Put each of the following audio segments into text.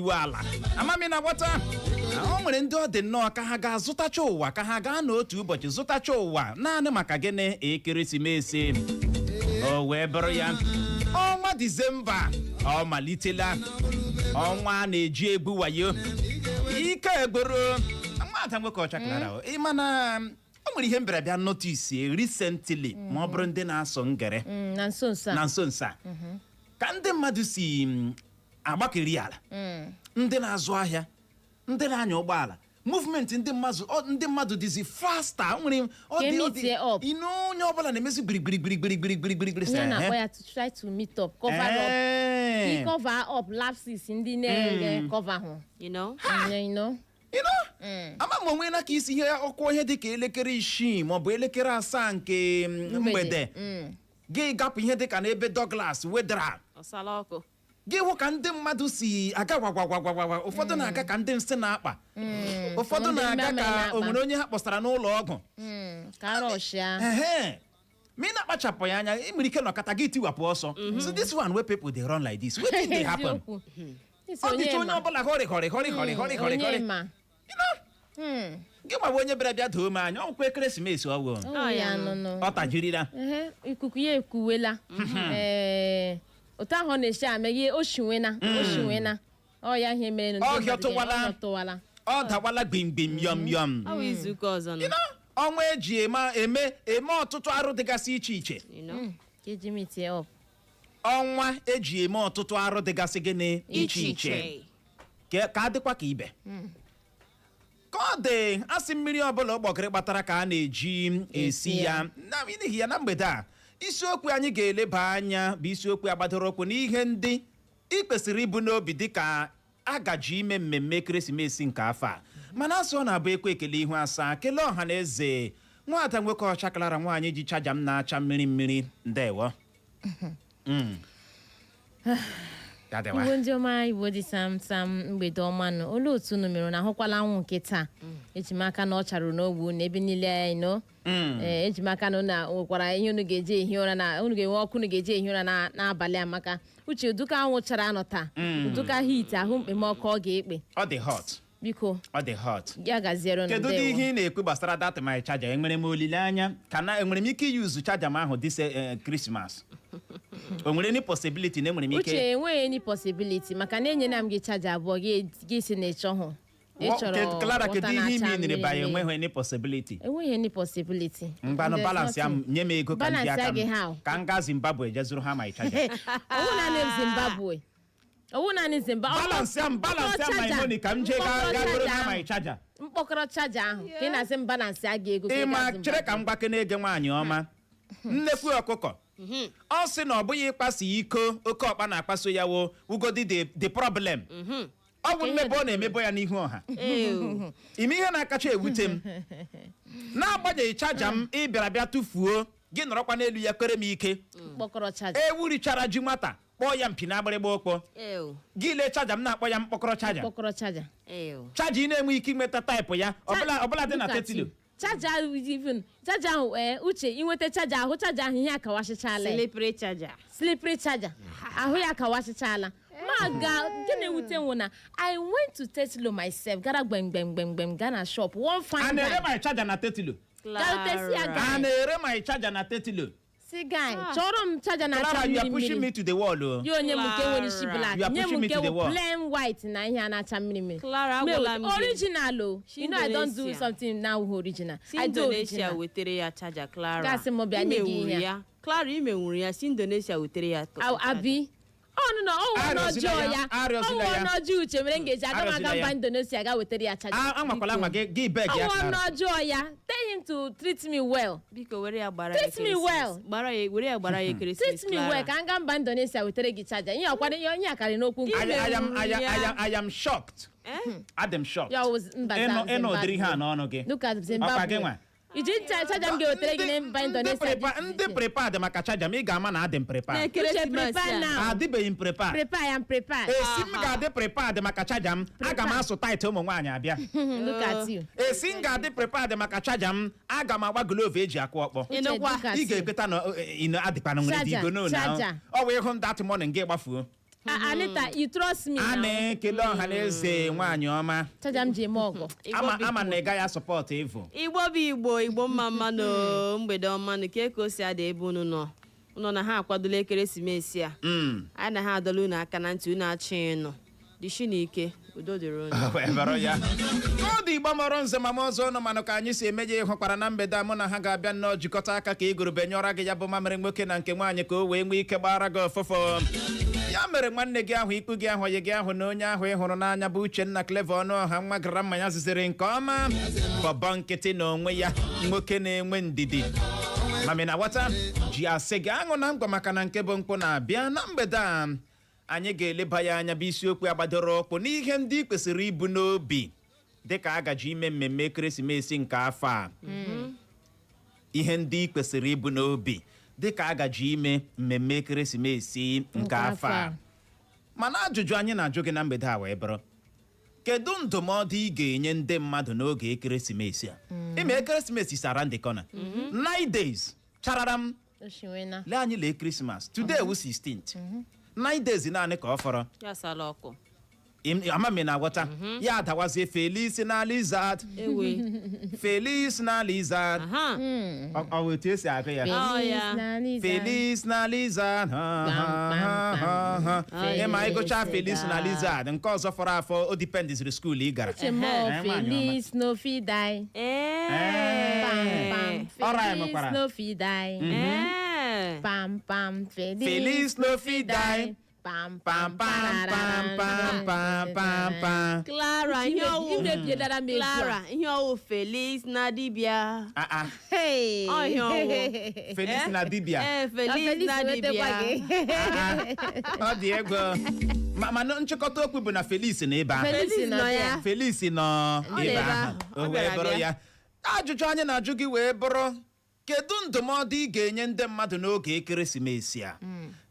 eriwe ala. Amami na ghọta, o nwere ndị ọ dị nnọọ ka ha ga-azụtacha ụwa, ka ha gaa n'otu ụbọchị zụtacha ụwa naanị maka gịnị? Ekeresimesi. O wee bụrụ ya, ọnwa Disemba ọ malitela, ọnwa a na-eji egbu wayo ike egboro nwada nwoke ọcha Clara o. Ị ma na o nwere ihe mbịara bịa notice recently, ma ọ bụrụ ndị na-asọ ngere Na nso nso a. Na nso nso a, ka ndị mmadụ si agbakeri ala, ndị na-azụ ahịa, ndị na-anya ụgbọala, movement ndị mmadụ, ndị mmadụ dịzi faster. Nwere ọ Ka dị ọ dị meet up. Inu onye ọbụla na-emezi gbirigbiri gbirigbiri gbirigbiri gbirigbiri. Ihe a na-akpọ ya to try to meet up, cover up, cover up lapses ndị na-ege cover hụ. You know? You know? You know? Ama m onwe na ka isi ihe ọkụ ihe dị ka elekere 6 maọbụ elekere 7 nke mgbede, gị gapụ ihe dị ka n'ebe Douglas Wetheral, Ọsala ọkụ. gị hụ ka ndị mmadụ si aga gwagwagwagwagwa. Ụfọdụ na-aga ka ndị nsị na-akpa, ụfọdụ Ndị na-aga mmamịrị ka na-akpa. o nwere onye ha kpọsara n'ụlọ ọgwụ. Ka rọshịa. Ehe, ma ị na-akpachapụ ya anya, ị nwere ike nọkọta gị tiwapụ ọsọ. So this one wey people dey run like this, wetin dey happen? Eziokwu. Isi Ọ dịcha onye onye ma. ọbụla hurry hurry hurry hurry hurry hurry Onye hurry. ma. You know? Gị gbawa onye bịara bịa doo m anya, ọgwụkwa ekeresimesi ọwụ. Ọ ya nụnụ. Ọ tajirila. Ehe, ikuku ya ekuwela. Ee, otu ahụ ọ na-esi ameghe, oshinwena oshinwena, ọ ya ihe mere ndị Ọ mmadụ hịọtụwala. ọ hịọtụwala. Ọ dawala gbimgbim yọm yọm. Ọ bụ izuụka ọzọ nọ. You know, ọnwa eji eme eme eme ọtụtụ arụ dịgasị iche iche. You know? Ka eji meet up. Ọnwa eji eme ọtụtụ arụ dịgasị gịnị? Iche iche. Ka adịkwa ka ibe ka ọ dị, asị mmiri ọbụla ụgbọgịrị kpatara ka a na-eji esi esi ya. Ya. Na n'ihi ya, na mgbede a, isiokwu anyị ga-eleba anya bụ isiokwu agbadoro ụkwụ n'ihe ndị ị kwesịrị ibu n'obi dịka agaji ime mmemme ekeresimesi nke afọ a. Mana asị ọ na-abụ ekwe ekele ihu asaa, kelee ọha na eze. Nwada nwoke ọcha Clara, nwaanyị ji charger m na-acha mmiri mmiri, ndewo. Ya dịwa. Igbo ndị ọma, Igbo dị sam sam, mgbede ọma nụ. Olee otu unu mere na ahụkwala anwụ nke taa? Eji m aka na ọ chara n'ogbe unu ebe niile anyị nọ. Ee, eji m aka na unu nwekwara ihe unu ga-eji ehi ụra, na unu ga-enwe ọkụ unu ga-eji ehi ụra n'abalị a, maka uche uduka anwụ chara anọ taa, uduka heat ahụ mkpemọkụ ọ ga-ekpe. Ọ dị hot. Biko. Ọ dị hot. Ya gaziere unu. Kedu ụdị Ndewo. ihe ị na-ekwu gbasara that my charger? Enwere m olileanya ka na enwere m ike iyuzu charger m ahụ this Christmas? O nwere any possibility na enwere m ike? Uche, enweghị any possibility, maka na enyela m gị charger abụọ, gị si na ịchọhụ, ị chọrọ Clara, kedu water ihe na-acha ime nere mmiri by mmiri. enweghị any possibility? Enweghị any possibility. Ngwanụ, There's balance ya, nothing. nye m ego ka m ji Balance aka ya gị m how? ka m gaa Zimbabwe jee zụrụ ha my charger. Ọwụ naanị Zimbabwe, ọwụ naanị Zimbabwe. Balance ya m, balance ya my money ka m jee gaa goro ha my charger. Mkpọkọrọ charger ahụ ka ị na-asị m balance ya gị ego ka ị Ịma gaa chere ka m gbake na-ege nwaanyị ọma, nnekwu ọkụkọ. Ọ sị na ọ bụghị ịkpaso iko oke ọkpa na-akpaso ya wo wugodi the problem. Ọ bụ mmebe ọ na-emebo ya n'ihu ọha. Ew. Ime ihe na-akacha ewute m, n'agbanyeghị charger m ị bịara bịa tụfuo, gị nọrọkwa n'elu ya kwere m ike. Mkpọkọrọ charger. Ewu richara ji nwata kpọọ ya mpi na agbịrịgba ụkwụ. Ew. Gị lee charger m na-akpọ ya mkpọkọrọ charger. Mkpọkọrọ charger. Ew. Charger ị na-enwe ike inweta type ya ọbụla ọbụla dị na Look at Tetilo. you. Charger ahụ, even charger ahụ, ee, Uche, inweta charger ahụ, charger ahụ ihe akawachichala ya. Slippery charger. Slippery charger ahụ ya akawachichala. Ma ga gịnị wute nwụ na I went to Tetilo myself, gara gbemgbemgbemgbem gaa na shop one A fine na-ere guy my charger na Tetilo? Garutesi ya. A Guy, na-ere my charger na Tetilo? Si guy, chọrọ m charger na-acha Clara, you are mmiri pushing mmiri. me to the wall o. Ya onye m nke nwere isi black, You are nye m pushing me nke to the wụ wall. plain white na ihe a na-acha mmiri mmiri. Clara, agwala m gị. Original o. You know I don't do Indonesia. Something now original. Si I do Indonesia original. wetere ya charger, Clara. Gasị m bịa nye gị Imenwuru ihe a. ya. Clara, imenwuru ya. Si Indonesia wetere ya charger. Abi ọnụ na ọnwụ Arịọzila n'ọjọọ ya, ya. arịọzila Ọnwụ ya. n'ọjọọ uche mere m ga-eji aga m aga Arịọzila ya. mba Indonesia ga wetara ya charger. Anwakwala anwa gị gị beg ya. Ọnwụ Clara. n'ọjọọ ya. Tell him to treat me well. Biko, were ya gbara ya Treat me ekeresimesi. well. Gbara ya, were ya gbara ya ekeresimesi. Treat me well ka m gaa mba Indonesia wetara gị charger. Ihe ọkwado ihe akarị n'okwu nke. I am shocked. Eh? Adị m shocked. Ya wụ mba Ịnụ ụdịrị ihe a Zimbabwe. n'ọnụ gị. Look at Ọkwa gị Zimbabwe. nwa. Iji ncha charger m ga-ewetara gị na mba Ndị Indonesia. ndị prepared maka charger m, ị ga-ama na adị m prepared. Na-ekeresimesi Uche, prepare a. now. Adịbeghị m prepared. Prepare, I am prepared. Esi m ga-adị prepared maka charger m, aga m asụ tight ụmụ nwaanyị abịa. Look at you. Esi m ga-adị prepared maka charger m, aga m agba glove eji akụ ọkpọ. Ị nụkwa? Look at Ị you. ga-ekweta na ị adịkwana nwere dị Charger, igo no na charger. ọ wee hụ m that morning, gị gbafuo. Anita, you trust me A now. na-ekele ọha na eze, nwaanyị ọma. Charger m ji eme ọgọ. Ama ama na ị gaghị asupport evil. Igbo bụ Igbo, Igbo mma mmanụ, mgbede ọmanụ ka ka o si ada ebe unu nọ. Unu na ha akwadola ekeresimesi a? Anyị na ha adọla unu aka na ntị, unu achọ ịnụ dịshi n'ike. Udo dịrị unu. Wee bụrụ ya ka ọ dị. Igbo mọrọ nze ma m ọzọ, ụnụ manụ ka anyị si eme ya. Ịhụkwara na mgbede a, mụ na ha ga-abịa nnọọ jikọta aka ka igurube nyụọra gị ya bụ mamịrị nwoke na nke nwaanyị, ka o wee nwee ike gbara gị ọfụfụ. Ya mere nwanne gị ahụ, ikwu gị ahụ, oyi gị ahụ na onye ahụ ị hụrụ n'anya bụ Uchenna Clever Ọnụọha, nwa gara mmanya ziziri nke ọma, bọbọ nkịtị na onwe ya, nwoke na-enwe ndidi, mami na wata ji asị gị aṅụ na ngwa, maka na nke bụ mkpụ na-abịa na mgbede a. Anyị ga-eleba ya anya bụ isiokwu agbadoro ụkwụ n'ihe ndị ị kwesịrị ibu n'obi dịka a gaji ime mmemme ekeresimesi nke afọ a. Ihe ndị ị kwesịrị ibu n'obi dịka a gaji ime mmemme ekeresimesi nke afọ a. Mana ajụjụ anyị na-ajụ gị na mgbede a wee bụrụ: kedu ndụmọdụ ị ga-enye ndị mmadụ n'oge ekeresimesi a? Ime ekeresimesi is around the corner, 9 days chararam. Oshiwena. Lee anyị, lee Christmas today wu 16th, 9 days naanị ka ọ fọrọ. Ya sala ọkụ. Ama m ị na-aghọta ya adawazie Feliz na lizard. Ewe. Feliz na lizard. Aha. Ọ bụ otu esi agụ ya? Oh, yeah. Feliz na Lizard. Feliz na lizard, ha, ha, ha, ha, ha. Pam, Ịma ịgụcha Feliz na Lizard. lizard, nke ọzọ fọrọ afọ, o dependiziri school ị gara. Chemo. Eh, nwaanyị ọma. Feliz no fit die. Ee. Pam pam. Ọ Feliz rhymekwara. no fit die. Ee. Pam pam. Feliz. Feliz no fit die. Pam. Pam pam pam pam pam pam pam. Clara, ihe ọwụ. Imebiedara m egwu a. Clara, ihe ọwụ Feliz na dibịa. Ah, ah. Hey. Ọ ihe ọwụ. Feliz na dibịa. Ee. Na Feliz Feliz na nwetakwa dibịa. gị. Ah, ọ dị ego. Mana nchịkọta okwu bụ na Feliz na ebe ahụ. Feliz Feliz nọ nọ ya. ya. Feliz nọ Ọ nọ ebe ebe ahụ. ahụ. O Ọ wee bịara bụrụ bịa. ya, ajụjụ anyị na-ajụ gị wee bụrụ: kedu ndụmọdụ ị ga-enye ndị mmadụ n'oge ekeresimesi a?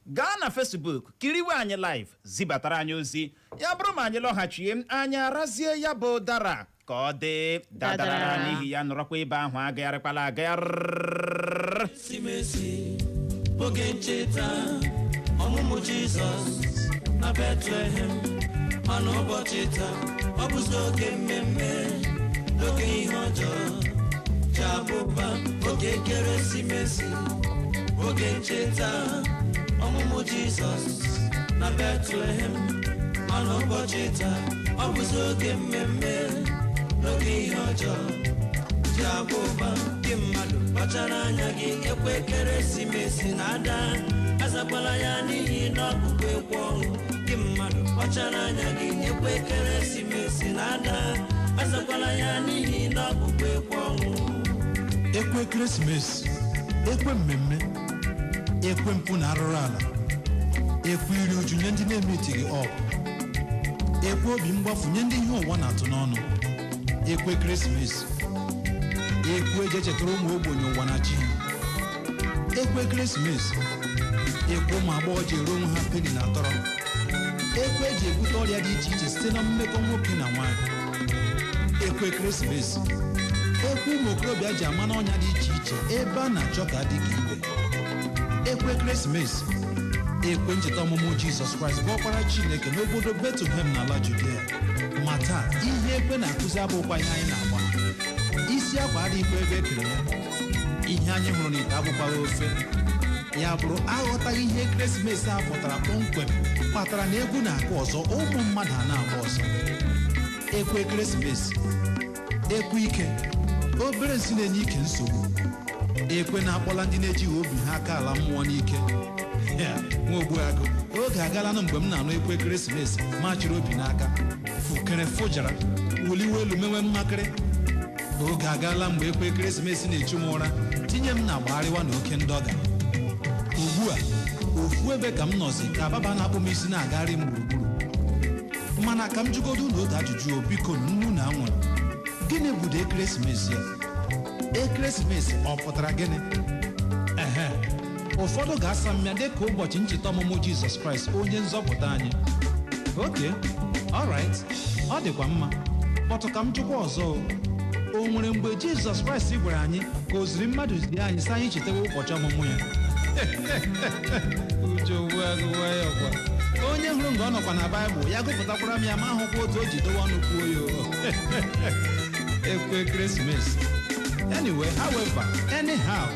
Gaa na Facebook kiriwe anyị live, zibatara anyị ozi. Ya bụrụ ma anyị lọghachie, anyị arazie ya bụ ụdara ka ọ dị dadarara. Dadarara. N'ihi ya, nọrọkwa ebe ahụ, agagharịkwala agagharị. Ekeresimesi, oge ncheta ọmụmụ Jizọs na Betlehem, mana ụbọchị taa ọ bụzi oge mmemme, oge ihe ọjọọ ji abụba. Oge ekeresimesi, oge ncheta ọmụmụ Jizọs na Betlehem, mana ụbọchị taa ọ bụzi oge mmemme, n'oge ihe ọjọọ ji abụ ụba. Gị mmadụ, kpachara anya gị. Ekwe ekeresimesi na-ada, azakwala ya n'ihi na ọbụkwa ekwe ọnwụ. Gị mmadụ, kpachara anya gị. Ekwe ekeresimesi na-ada, azakwala ya n'ihi na ọbụkwa ekwe ọnwụ. Ekwe ekeresimesi, ekwe mmemme, ekwe mpụ na arụrụ ala, ekwe iri uju nye ndị na-emetighị ọp, ekwe obi mgbafu nye ndị ihe ụwa na-atụ n'ọnụ. Ekwe ekeresimesi, ekwe eji echetara ụmụ ogbenye ụwa na chi ha. Ekwe ekeresimesi, ekwe ụmụ agbọghọ ji ere onwe ha peni na atọrọ. Ekwe eji ebute ọrịa dị iche iche site na mmekọ nwoke na nwaanyị. Ekwe ekeresimesi, ekwe ụmụ okorobịa ji ama n'ọnya dị iche iche ebe a na-achọ ka adị ka ibe. Ekwe ekeresimesi, ekwe ncheta ọmụmụ Jizọs Kraịst bụ ọkpara Chineke n'obodo Betlehem n'ala Judea. Ma taa, ihe ekwe na-akụzi abụkwa ihe anyị na-agba isi akwa adịghịkwa ebe e kere ya. Ihe anyị hụrụ n'ite abụkwaghị ofe. Ya bụrụ aghọtaghị ihe ekeresimesi a pụtara kpọmkwem kpatara na egwu na-akụ ọzọ, ụmụ mmadụ a na-agba ọzọ. Ekwe ekeresimesi, ekwe ike obere nsị na-enye ike nsogbu, ekwe na-akpọla ndị na-ejighị obi ha aka ala mmụọ n'ike. Ya, nwa ogbuagụ, oge agalanụ mgbe m na-anụ ekwe ekeresimesi ma chịrị obi n'aka fukere fụjara wuliwe elu mewe mmakịrị. Oge agaala mgbe ekwe ekeresimesi na-echu m ụra, tinye m na gbagharịwa na oke ndọga. Ugbu a, ofu ebe ka m nọzi ka baba na-akpụ m isi na-agagharị m gburugburu. Mana ka m jụgodo unu otu ajụjụ o, biko. Nnu na anwụrụ, gịnị bụ ekeresimesi a? Ekeresimesi ọ pụtara gịnị? Ehe, ụfọdụ ga-asa mmịa dịka ụbọchị ncheta ọmụmụ Jizọs Kraịst onye nzọpụta anyị. Okay, alright, ọ dịkwa mma. Kpọtụ ka m jụkwa ọzọ o, o nwere mgbe Jizọs Kraịst gwara anyị ka o ziri mmadụ zie anyị sị anyị chetawa ụbọchị ọmụmụ ya? Uche ogbuagụ nwayọkwa. Onye hụrụ nga ọ nọkwa na Baịbụl ya gụpụtakwara m ya, ma ahụkwa otu o ji dowe ọnụ kwuo ya o. Ekwe ekeresimesi. Anyway, however, anyhow,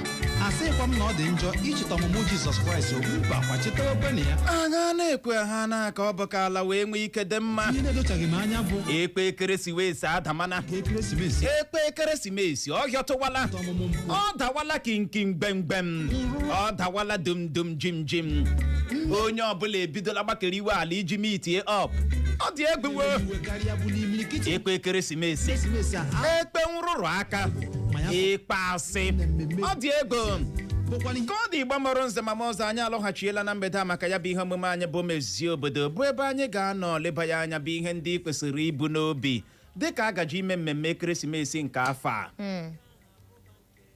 asịkwa m na ọ dị njọ icheta ọmụmụ Jizọs Kraịst. Mba kwa, cheta okwenụ ya. Agha na-ekwe ha n'aka, ọ bụ ka ala wee nwee ike dị mma. Ihe na-edochaghị m anya bụ Ekpe ekeresimesi adamana. ka ekeresimesi Ekpe ekeresimesi ọ hịọtụwala. ọmụmụ mpụ. Ọ dawala kinkin gbemgbem, ọ dawala dum dum jim jim. Onye ọbụla ebidola gbakere iwe ala iji meetie up. Ọ dị egwu wo. Iwe karịa bụ n'imirikiti Ekpe ekeresimesi, ekeresimesi a ekpe nrụrụ aka, ikpe asị, ọ dị egwu. Bụkwana ihe Ka ọ dị, Igbo mụrụ nze ma ọzọ, anyị alọghachiela na mgbede a maka ya bụ ihe omume anyị bụ Mezie Obodo, bụ ebe anyị ga-anọ leba ya anya bụ ihe ndị kwesịrị ibu n'obi dịka a gaji ime mmemme ekeresimesi nke afọ a.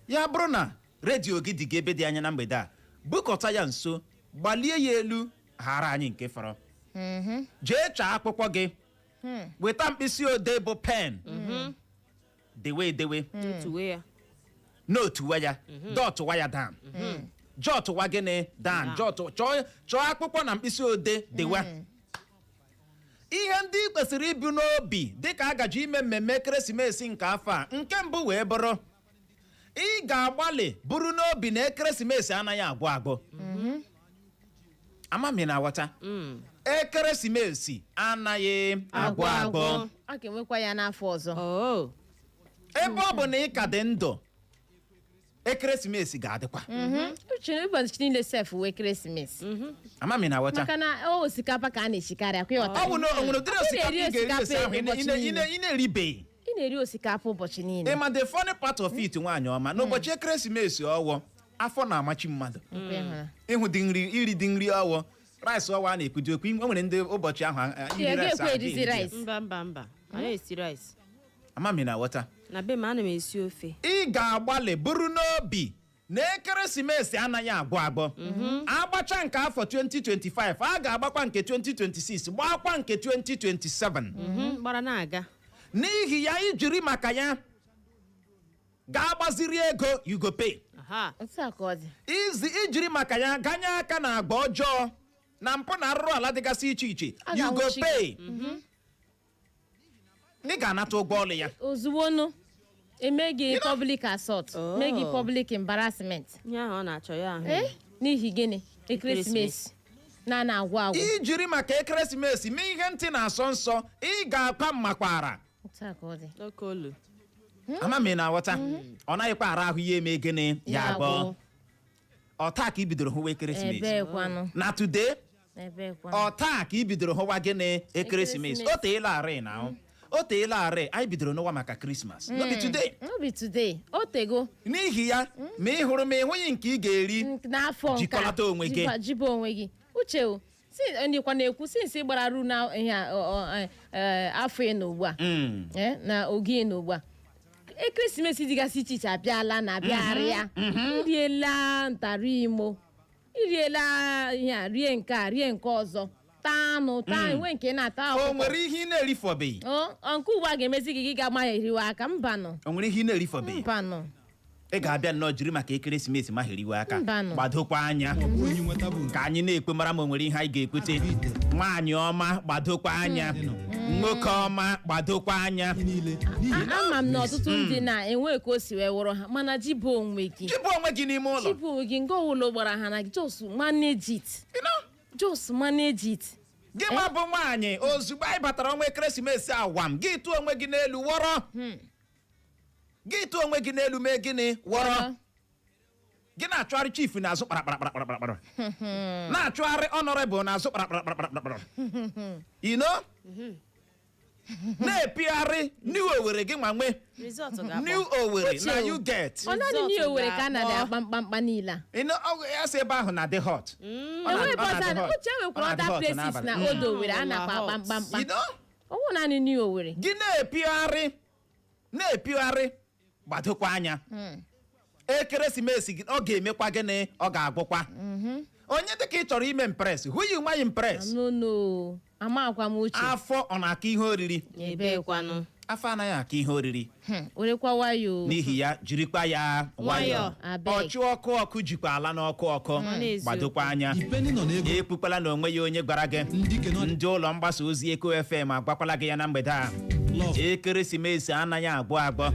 Ya bụrụ na redio gị dị gị ebe dị anya na mgbede a, bukọta ya nso, gbalie ya elu, ghara anyị nke fọrọ. Jee chaa akwụkwọ gị, weta mkpịsị odee bụ pen, dewe edewe. Tuwe ya. Notuwa ya, dọtụwa ya down, jọtụwa gịnị down, jọtụ. Chọọ, chọọ akwụkwọ na mkpịsị odee, dewa ihe ndị ị kwesịrị ibu n'obi dịka a gaji ime mmemme ekeresimesi nke afọ a. Nke mbụ wee bụrụ, ị ga-agbalị bụrụ n'obi na ekeresimesi anaghị agwụ agwụ. Ama m ị na-aghọta. Ekeresimesi anaghị agwụ agwụ. A ga-enwekwa ya n'afọ ọzọ. Oh. Ebe ọ bụ na ị ka dị ndụ, ekeresimesi ga-adịkwa. Uche, ụbọchị niile sef wee ekeresimesi. Ama m ị na-aghọta. Maka na ọ osikapa ka a na-esikarị akwa, ịghọta? Ọ bụ na o nwere ụdịrị Ị osikapa na-eri ị ga-eri esi ahụ ị ụbọchị niile. ị na-eribeghị. Ị na-eri osikapa ụbọchị niile. Ị ma the funny part of it, nwaanyị ọma, n'ụbọchị ekeresimesi ọwọ, afọ na-amachi mmadụ. Nkwe hụrụ. Ịhụ dị nri, iri dị nri ọwọ, rice ọwọ a na-ekwuji okwu. O nwere ndị ụbọchị ahụ Ị iri rice ga-ekwe ahụ erizi ga-eri ya. rice. Mba, mba, mba, ana esi rice. Ama m ị na-aghọta. Na be m, ana m esi ofe. Ị ga-agbalị bụrụ n'obi na ekeresimesi anaghị agwụ agwụ. Agbacha nke afọ 2025, a ga-agbakwa nke 2026, gbakwa nke 2027. Gbara na-aga. N'ihi ya, ijiri maka ya ga-agbaziri ego, you go pay. Aha. Otu a ka ọ dị. Izi ijiri maka ya ganye aka na agba ọjọọ na mpụ na arụrụ ala dịgasị iche iche, A you go ga-anwụchi gị. pay. Ị ga-anata ụgwọ ọlụ ya. Ozugbo nụ eme gị public assault, Oh. mee gị public embarrassment. Ihe ahụ ọ na-achọ ya ahụ. Eh, n'ihi gịnị? Ekeresimesi na na-agwụ agwụ. Ijiri maka ekeresimesi mee ihe ntị na-asọ nsọ, ị ga-akwa mmakwara. Otu a ka ọ dị. Oke olu. Ama m ị na-aghọta. Ọ naghịkwa ara ahụ ya eme gịnị? Ya Ya agbọ. agwụ. Ọ taa ka i bidoro hụwa ekeresimesi? Ebee kwanụ? Na today? Ebee kwanụ? Ọ taa ka i bidoro hụwa gịnị? Ekeresimesi? O teela arị na ahụ, o teela arị anyị bidoro n'ụwa maka Krismas, no be today. No be today, o tego. N'ihi ya, ma ị hụrụ ma ị hụghị nke ị ga-eri, n'afọ nke a, jikọlata onwe gị. Jiba onwe gị. Uche o si ndịkwa na-ekwu since gbara ru na ihe a, afọ ị nọ ugbu a, na oge ị nọ ugbu a, ekeresimesi dịgasị iche iche abịala na abịagharịa. Iriela ntara imo, iriela ihe a, rie nke a, rie nke ọzọ, taa anụ, taa enwe nke na-ata O ọkụkọ. nwere ihe ị na-erifọbeghị? Ọ nke ugbu a ga-emezi gị, gị ga-ama ya eriwe aka, mbanụ. O nwere ihe ị na-erifọbeghị? Mbanụ. Ị ga-abịa nnọọ jiri maka ekeresimesi ma heriwe aka? Mbanụ. Gbadokwa anya. Ọ bụ onye nweta bụ nke Ka anyị na-ekwe mara ma o nwere ihe anyị ga-ekwute. Nwaanyị ọma, gbadokwa anya. Nwoke ọma, gbadokwa anya. anyị niile n'ihi na Ama m na ọtụtụ ndị na-enwe ka o si wee wụrụ ha, mana ji bụ onwe gị. Chịpụ onwe gị n'ime ụlọ. Chịpụ onwe gị nga ụlọ gbara ha na gị, just manage it. You know? Just manage it. Gị ma bụ nwaanyị, ozugbo anyị batara ọnwa ekeresimesi awam, gị tụọ onwe gị n'elu wọrọ, gị tụọ onwe gị n'elu mee gịnị? Wọrọ. Gị na-achụgharị chief n'azụ kparakparakparakparakpara, na-achụgharị honorable n'azụ kparakparakparakpara, you know, na-epigharị New Owerri gị nwa nwe Result ga-akpọ. New Owerri na Uche o. you get. Ọ naanị Result New Owerri ka a na-adị ga-akpọ. akpa mkpamkpa niile a. You know, ya sị ebe ahụ na-adị hot. Ọ Enwe ọ na-adị ebe ọzọ hot. uche Ọ nwekwara na-adị other hot places n'abalị. na Old Owerri a na-akpa Hot. akpa mkpamkpa. You know? Ọ wụ naanị New Owerri. Gị na-epigharị, na-epigharị, gbadokwa anya. Ekeresimesi gị ọ ga-emekwa gịnị? Ọ ga-agwụkwa. Onye dịka ị chọrọ ime impress, who you want impress? No, no, amakwa m, Uche. Afọ ọ na-aka ihe oriri. Ebekwanụ. Afọ anaghị aka ihe oriri. Werekwa nwayọọ. N'ihi ya, jirikwa ya nwayọọ. Nwayọọ. Abeg. Ọchụ ọkụ ọkụ jikwa ala n'ọkụ ọkụ. N'eziokwu. Gbadokwa anya. Depending on ego Ekpukwala na onwe ya onye gwara gị. ndị kenọ. Ndị ụlọ mgbasa ozi Eko FM agwakwala gị ya na mgbede a. Love. Ekeresimesi anaghị agbọ agbọ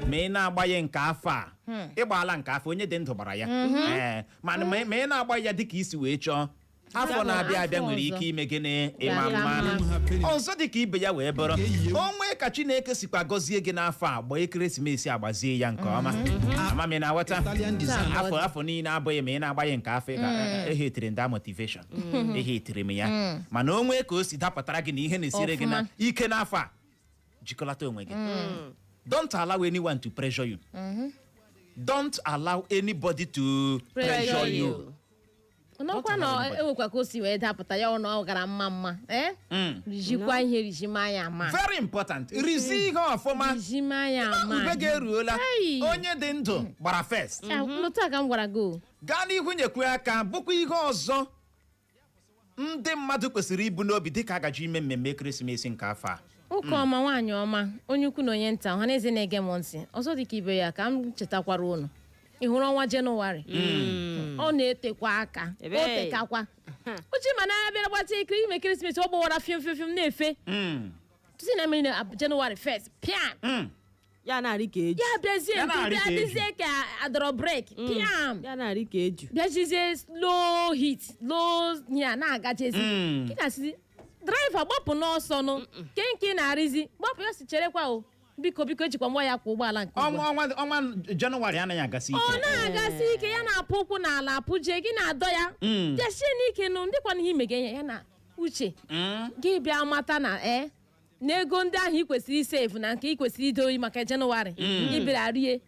ma ị na-agbanye nke afọ a. Ịgbaala nke afọ, onye dị ndụ gbara ya. Ee, mana ma ị na-agba ya dịka isi wee chọọ, afọ na-abịa abịa Afọ nwere ọzọ. ike ime gịnị? Ịma Ga-aka mma. mma. Ọzọ dị ka ibe ya wee bụrụ, onwe ka Chineke sikwa gọzie gị n'afọ a, gbaa ekeresimesi, agbazie ya nke ọma. Ama m ị na-aghọta. Italian design. Afọ niile abụghị ma ị na-agbanye nke afọ. Ị ga ehetiri nda motivation, ehetiri m ya, mana o nwee ka o si dapụtara gị na ihe na-esiri gị na Ọfụma. ike n'afọ a, jikọlata onwe gị. Don't allow anyone to pressure you. Don't allow anybody to pressure you. N'ọkwa na enwekwa ka o si wee dapụta ya, ọ na ọ gara mma mma, ee, rijikwa ihe, rijima ya ma. Very important, rizi ihe ọfụma. Rijima ya ma. Ube gị eruola. Hey. Onye dị ndụ gbara first. Ah, n'otu a ka m gwara gị o. Gaa n'ihu, nyekwe aka. Bụkwa ihe ọzọ ndị mmadụ kwesịrị ibu n'obi dịka agaji ime mmemme ekeresimesi nke afọ a. Ụka ọma, nwaanyị ọma, onye ukwu na onye nta, ọha na eze na-ege m ntị, ọzọ dị ka ibe ya, ka m chetakwara unu, ị hụrụ ọnwa Jenụwarị, ọ na-etekwa aka. Ebe. O tekakwa uche, mana ya bịara gbata ike ime ekeresimesi, ọ gbawara fiom fiom fiom na-efe tusi na mmiri na Jenụwarị 1st, piam. Ya na-arị ka eju. Ya bịazie Ya nke na-arị bịa ka eju. dịzie ka adọrọ brake, piam. Ya na-arị ka eju. Bịajizie slow hit, low ya na-agajezi. Gị na-asịzi driver gbapụ n'ọsọ nụ nke nke ị na-arịzi gbapụ ya, si cherekwa o, biko biko, ejikwa ngwa ya kwụ ụgbọala nke ugbu a. Ọnwa Jenụwarị anaghị agasị Ọ ike. na-agasi ike, ya na-apụ ụkwụ n'ala apụje, gị na-adọ ya bịasie n'ike nụ ndị kwana ihe imege ya, ya na uche gị bịa mata na e na ego ndị ahụ ị kwesịrị i save na nke ị kwesịrị idoyi maka Jenụwarị ị bịara rie.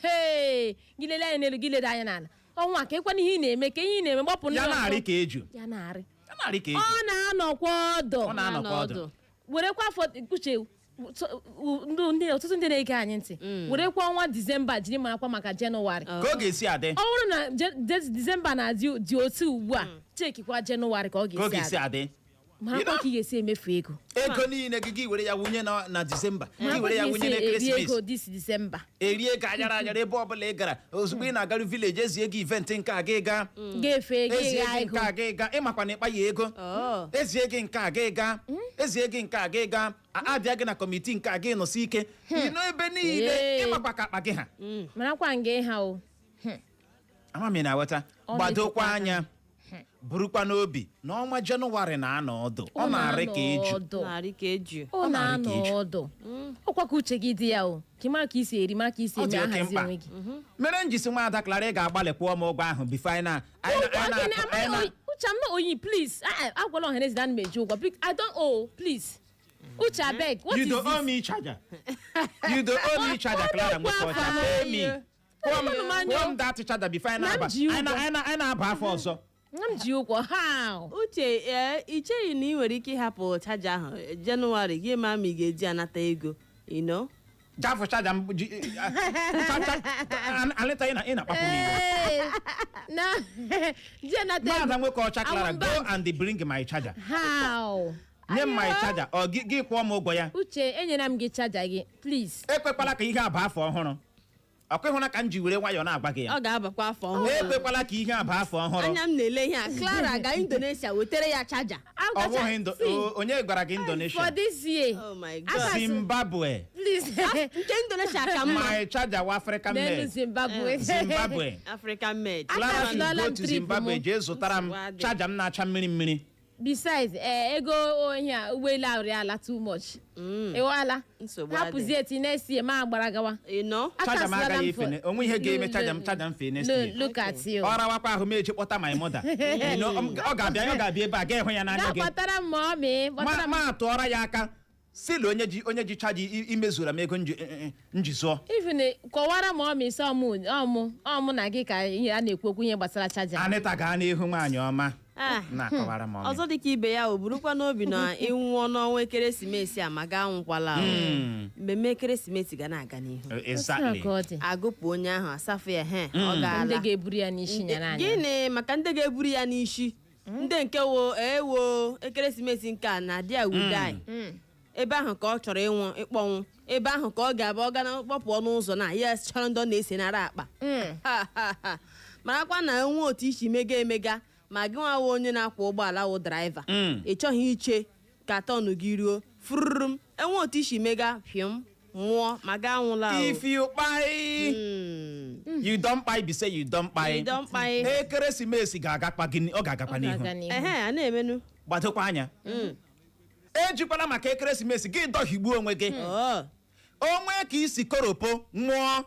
Hey, gị lelee anya n'elu, gị lede anya n'ala, ọnwa ka ịkwana ihe ị na-eme, ka ihe ị na-eme gbapụ Ya ndị ọzọ. na-arị ka eju. Ya na-arị. Ya na-arị ka eju. Ọ na-anọkwa ọdụ. Ọ na-anọkwa ọdụ. Werekwa afọ uche ndị ọtụtụ ndị na-ege anyị ntị, werekwa ọnwa Disemba jiri marakwa maka Jenụwarị. Ka ọ ga-esi adị. Ọ bụrụ na Disemba na-adị dị otu ugbu a, chekikwa Jenụwarị ka ọ Ka ọ ga-esi ga-esi adị. adị. Marakwa ka ị ga-esi emefu ego. Ego niile gị, gị were ya wunye na Disemba, gị Marakwa were ka ya ị wunye ga-esi eri n'ekeresimesi. ego this Disemba. Erie ego anyara anyara ebe ọbụla ị gara. Ozugbo ị na-agaru village, ezie gị event nke a, gị gaa. Ga-efe ego. Ezie Ịgha gị ego. nke a, gị gaa. Ịmakwa na ịkpa ya ego. Oh. Ezie gị nke a, gị gaa. Ezie gị nke a, gị gaa. Abịa gị na committee nke a, gị nọsi ike ịnọ ebe niile. Ee. Ịmakwa ka akpa gị ha. Marakwa nga ịha o. Ama m ị na-aghọta. Ọ Gbadokwa na-echekwa. anya, burukwa n'obi na ọnwa Jenụwarị na-anọ ọdụ, ọ na-arị ka eju. ọdụ. Na-arị ka eju. Ọ Ọ na-arị na-anọ ka eju. ọdụ. Ọkwa ka uche gị dị ya o, ka ị mara ka isi eri, mara ka isi Ọ eme dị oke ahazi mkpa. onwe gị. Mere m jisi nwaada Clara, ị ga-agbalị kwụọ m ụgwọ ahụ before anyị na anyị na- Ụgwọ anyị gịnị? na- anyị na- Uche, I'm not owing, please. Agwala ọhaneze na ana m eji ụgwọ. Please, I don't owe, please. Uche, abeg, what You is don't this? owe me charger. You don't owe me charger, Clara nwoke ọcha. Pay me. Kwụọ m. Ọnụ m anya. Kwụọ m that charger before anyị Na m na-aba ji anyị na- ụgwọ. anyị na-aba afọ ọzọ. Nna m ji ụgwọ, how? Uche, ee, ị cheghị na ị nwere ike ịhapụ charger ahụ Jenụwarị, gị ma ma ị ga-eji anata ego you know? Jafụ charger m ji alịta ị na-akpapụ m iwe. Ee, na ji anata ego. Nwaada nwoke ọcha Clara, Awụ go bank. and bring my charger. How? Nye m my charger, ọ gị kwụọ m ụgwọ ya. Uche, enyere m gị charger gị, please. Ekwekwala ka ihe a bụ afọ ọhụrụ. Ọkwa ịhụna ka m ji were nwayọọ na-agwa gị ya. Ọ ga-abakwa afọ ọhụrụ. Ekwekwala ka ihe a bụ afọ ọhụrụ. Anya m na-ele ihe a, Clara ga Indonesia wetere ya charger. Ọ bụghị onye gwara gị Indonesia? For this year. Oh my God. Zimbabwe. Please. Nke Indonesia ka mma. My charger wa African N'elu made. Zimbabwe. Zimbabwe. African made. Clara should Akasilala go m to trip Zimbabwe mụ. jee zụtara m Nsogbu adị. charger m na-acha mmiri mmiri. Besides, ee, ego ohi a, ụgbọelu arịala too much. Ịwala. Nsogbu adị. Hapụzie eti next year ma agbara gawa. You know? Charger m Akasilala agaghị m efe onwe ihe ga-eme charger m, charger m fee next year. Look at you. Ọ rawakwa ahụ m eji kpọta my mother. You know, ọ ga-abịa ebe a ga-ehụ ya n'anya Gaa gị. kpọtara m mommy, Ma kpọtara m. ma tụọra ya aka sila onye ji charger imezuru m ego nji zụọ. Even kọwara m mommy sọ ọmụ ọmụ ọmụ na gị ka ihe a na-ekwu okwu ihe gbasara charger. Anịta, gaa n'ihu, nwaanyị ọma. Ah. Na-akọwara m ọmị. Ọzọ dịka ibe ya, o burukwa n'obi na ịnwụọ n'ọnwa ekeresimesi a, ma gaa anwụkwala o. Mmemme ekeresimesi ga na-aga n'ihu. Exactly. Otu a ka ọ dị. Agụpụ onye ahụ, asafụ ya he, ọ Ndị gaala. ga-eburu ya n'isi nyere anya. Gịnị maka ndị ga-eburu ya n'isi, ndị nke wo ewo ekeresimesi nke a na dia wudai. Ebe ahụ ka ọ chọrọ ịnwụ, ịkpọnwụ ebe ahụ, ka ọ ga-abụ ọ ga na kpọpụ ọnụ ụzọ na ya chọrọ ndị ọ na-ese nara akpa. Ha, ha, ha. Marakwa na enwe otu isi mega emega ma gị nwawa onye na-akwọ ụgbọala wụ driver, ị chọghị iche ka turn gị ruo fururum, enwe otu isi mega pịọm, nwụọ ma ga anwụla o. If you kpai, you don kpai, be say you don kpai. You don kpai. Ekeresimesi ga-agakwa gị, ọ ga-agakwa Ọ n'ihu. ga-aga n'ihu. Ehe, a na-emenu. Gbadokwa anya, ejikwala maka ekeresimesi gị dọhigbuo onwe gị. Oh, onwe ka isi koropo nwụọ.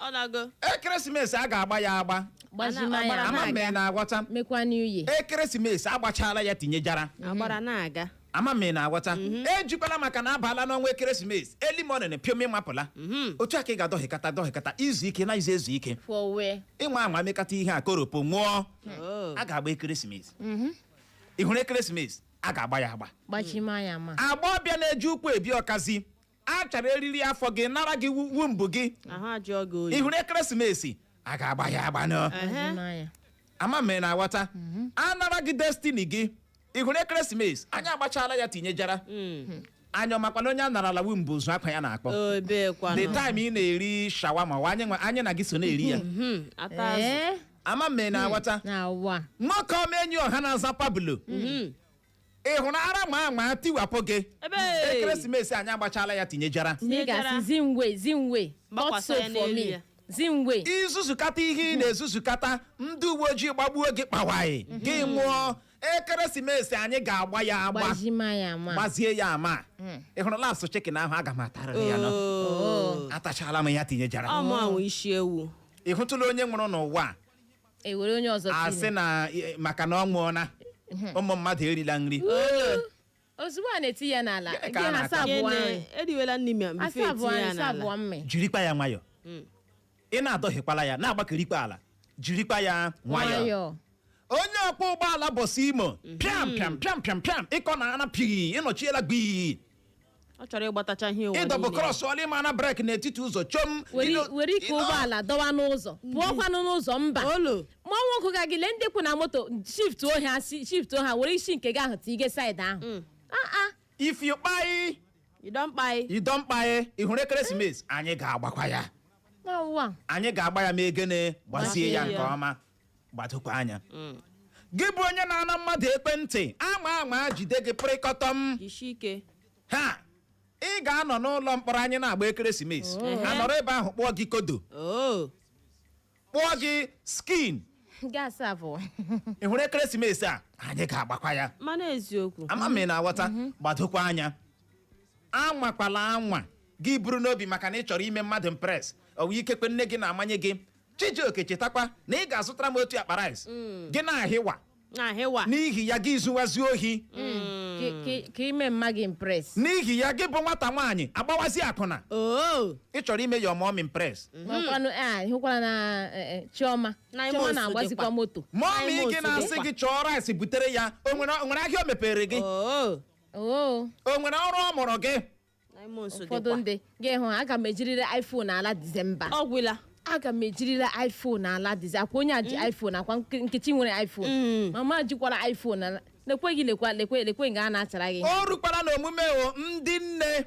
Ọ nago. Ekeresimesi a ga-agba ya agba. Gbajima ya. Ama m ị na-aghọta. Mekwa new year. Ekeresimesi agbachala ya tinyejara. Agbara na-aga. Ama m ị na-aghọta. Ejikwala maka na abala n'ọnwa ekeresimesi early morning piom, ịmapụla otu a ka ị ga-adọhịkata dọhịkata izu ike na izu ezu ike. Pụọ wee. Ịnwa anwa mekata ihe a, koropo nwụọ. Oh. A ga-agba ekeresimesi. Ị hụrụ ekeresimesi, a ga-agba ya agba. Gbajima ya ma. Agbọbịa na-eji ụkwụ ebi ọkazi a chara eriri afọ gị, nara gị wumbụ gị. Ahụ ajụọ gị oyi. Ị hụrụ ekeresimesi, a ga-agba ya agba nọ. Gbajima ya. Ama m ị na-aghọta. Anara gị destiny gị. Ị hụrụ ekeresimesi, anyị agbachala ya tinyejara. Anya ọmakwana onye a narala wumbụ ụzụ akwa ya na-akpọ. Ebekwanụ? The time ị na-eri shawarma wa, anyị anyị na gị so na-eri ya. Ata azụ. Ee. Ama m ị na-aghọta. Na ụwa. Nwoke ọma, enyi ọha na-aza Pablo, ị hụrụ ara ma ama tiwapụ gị. Ebe. Ekeresimesi, anyị agbachala ya tinyejara. Ị ga-asị zingwe zingwe, not Gbakwasa so ya for n'elu me. ya. Zingwe. Izuzukata ihe ị na-ezuzukata, ndị uwe ojii gbagbuo gị kpawaị gị nwụọ. Ekeresimesi, anyị ga-agba ya agba. Gbajima ya ma. Gbazie ya ama. Ị hụrụ last chicken ahụ, aga m atarịrị ya nọ. Oh. Atachala m ya tinyejara. Ọ mụ anwụ isi ewu. Ị hụtụla onye nwụrụ n'ụwa a, Ewere onye ọzọ asị tinye. na maka na ọ nwụọna, ụmụ mmadụ erila nri? Ozugbo a na-eti ya n'ala, Gịnị ka gị a ha na-ata? asa abụọ Gịnị? nri. Eriwela nri ma Asa before abụọ etinye nri, ya asa abụọ n'ala. mmị. Jirikwa ya nwayọ. Ị na-adọghịkwala ya, na-agbakọrikwa ala, jirikwa ya nwayọ. Nwayọ. Onye ọkwọ ụgbọala bọsụ Imo, pịam pịam pịam pịam pịam, ịkọ na ana pii, ịnọchiela gbii. Ọ chọrọ ịgbatacha ihe ụwa Ịdọbụ niile. cross ọla, ịma na brake n'etiti ụzọ chom. Were ike ụgbọala dọwa n'ụzọ, pụọkwanụ n'ụzọ mba. Olo. Ma nwoke ga gị lee ndị kwụ na moto, shift ha, shift ha, were isi nke gị ahụ tige side ahụ. Ah ah. If you kpai, You don kpai. you don kpai. Ị hụrụ ekeresimesi, anyị ga-agbakwa ya. Na ụwa. Anyị ga-agba ya ma egene gbazie ya Gbazie nke ya. ọma. Gbadokwa anya, gị bụ onye na-ana mmadụ ekwentị, ama ama jide gị pịrịkọtọm. Jisie ike. Ha, ị ga-anọ n'ụlọ mkpọrọ. Anyị na-agba ekeresimesi, anọrọ ebe ahụ kpụọ gị kodo, Oh. kpụọ gị skin. Gas abụọ. Ị hụrụ ekeresimesi a, anyị ga-agbakwa ya. Mana eziokwu. Ama m ị na-aghọta. Gbadokwa anya, anwakwala anwa gị buru n'obi maka na ị chọrọ ime mmadụ impress. Ọwụ ikekwe nne gị na-amanye gị, Chijioke, chetakwa na ị ga-azụtara m otu akpa rice, gị na-ahịwa. Na-ahịwa. N'ihi ya, gị zụwazi ohi. Ka ime mma gị impress. N'ihi ya, gị bụ nwata nwaanyị agbawazi akwụna. Oh. Ị chọrọ ime your mom impress. Makwanụ a hụkwara na Chioma. Na Chioma Imo na-agbazikwa dịkwa. moto. Mommy Imo gị na-asị dịkwa. gị chọọ rice butere ya. O nwere ahịa o mepere gị? Oh. Oo. O nwere ọrụ ọ mụrụ gị? Na Imo nso Ụfọdụ dịkwa. ndị gị hụ, aga m ejiriri iPhone ala Disemba. Ọ gwụla. Aga m ejiriri iPhone ala Disemba. Akwa onye a ji iPhone, akwa Nkechi nwere iPhone, mama jikwara iPhone ala. Lekwe gị, lekwa, lekwe, lekwe nga a na-achara gị. O rukwara n'omume o ndị nne,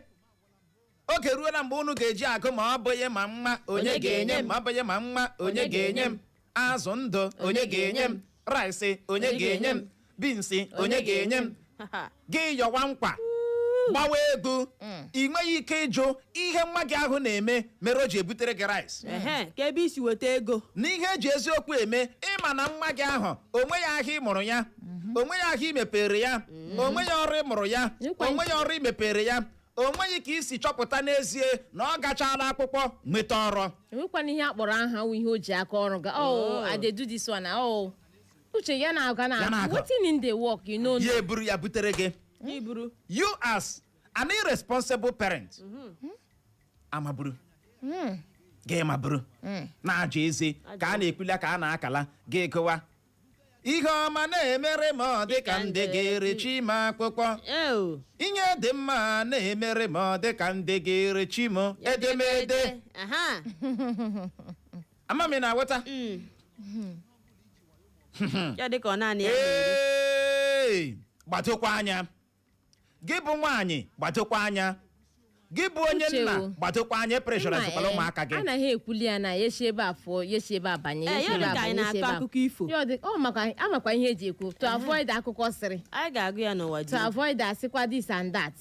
oge ruola mgbe unu ga-eji agụ ma ọ bụghị ma nwa onye ga-enye m, ma ọ bụghị ma nwa onye ga-enye m azụ ndụ, onye ga-enye m rice, onye ga-enye m beans, onye ga-enye m. Gị yọwa nkwa, gbawa ego, ị nweghị ike ịjụ ihe nwa gị ahụ na-eme mere o ji ebutere gị rice. Ehe, ka ebe isi weta ego. N'ihe eji eziokwu eme, ịma na nwa gị ahụ onwe ya ahịa ị mụrụ ya, onwe ya ahịa imepere ya, onwe ya ọrụ ị mụrụ ya, onwe ya ọrụ imepere ya, onweghị ka isi chọpụta n'ezie na ọ gachala akwụkwọ nweta ọrụ. Enwekwana ihe a kpọrọ aha wụ ihe o ji aka ọrụ ga. Oh, I dey do this one. Oh, uche ya na-aga Ya na na-aga. wetin in dey work, you know. Ya eburu ya butere gị. Iburu. You as an irresponsible parent, amaburu gị, maburu na-aja eze ka a na-ekwula ka a na-akala gị gụwa ihe ọma na-emere m, ọ dị ka ndị ga-erechi m akwụkwọ. Eo. Ihe dị mma na-emere m, ọ dị ka ndị ga-erechi m edemede. Aha. Ama m ị na-aghọta. Ya dị ka ọ naanị ya na-eri. Ee, gbadokwa anya. Gị bụ nwaanyị, gbadokwa anya. Gị bụ onye Uche nna, o. gbadokwa anya. Pressurezikwala ụmụaka gị. Anaghị ekwuli ya na ya esi ebe a pụọ, ya esi ebe a banye, ya Eh, esi ya ebe dị a ka anyị banye, ya esi na-akọ ebe a. akụkọ ifo. Ya ọ dị, ọ makwa amakwa ihe eji ekwu to avoid akụkọ sịrị. Anyị ga-agụ ya n'ụwa To dị. avoid asịkwa this and that.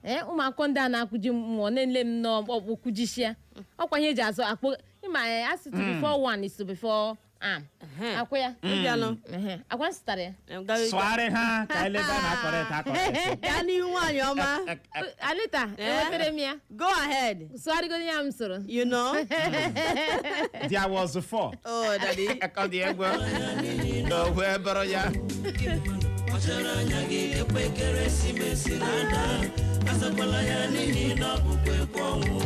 Ee, ụmụakọ ndị a na-akụji mmụọ na-ele m n'ọkpọkpụ kụjisia ọkwa ihe eji azụ akpọ ịma ya asị to before one is to before am. Akwụ ya. Ịbịalụ. Ehe, akwa m zụtara ya. Sụgharị ha ka anyị lebe a na correct a correct. Gaa n'ihu, nwaanyị ọma. Anita, Eh? enwetere m ya. Go ahead. Sụgharịgodo ya m soro. You know. There was four. Oh, daddy. Ọ dị egwu na o wee bụrụ ya. Kpachara anya gị, ekwe ekeresimesi na-ada, azakwala ya n'ihi na ọ bụkwa ekwe ọnwụ.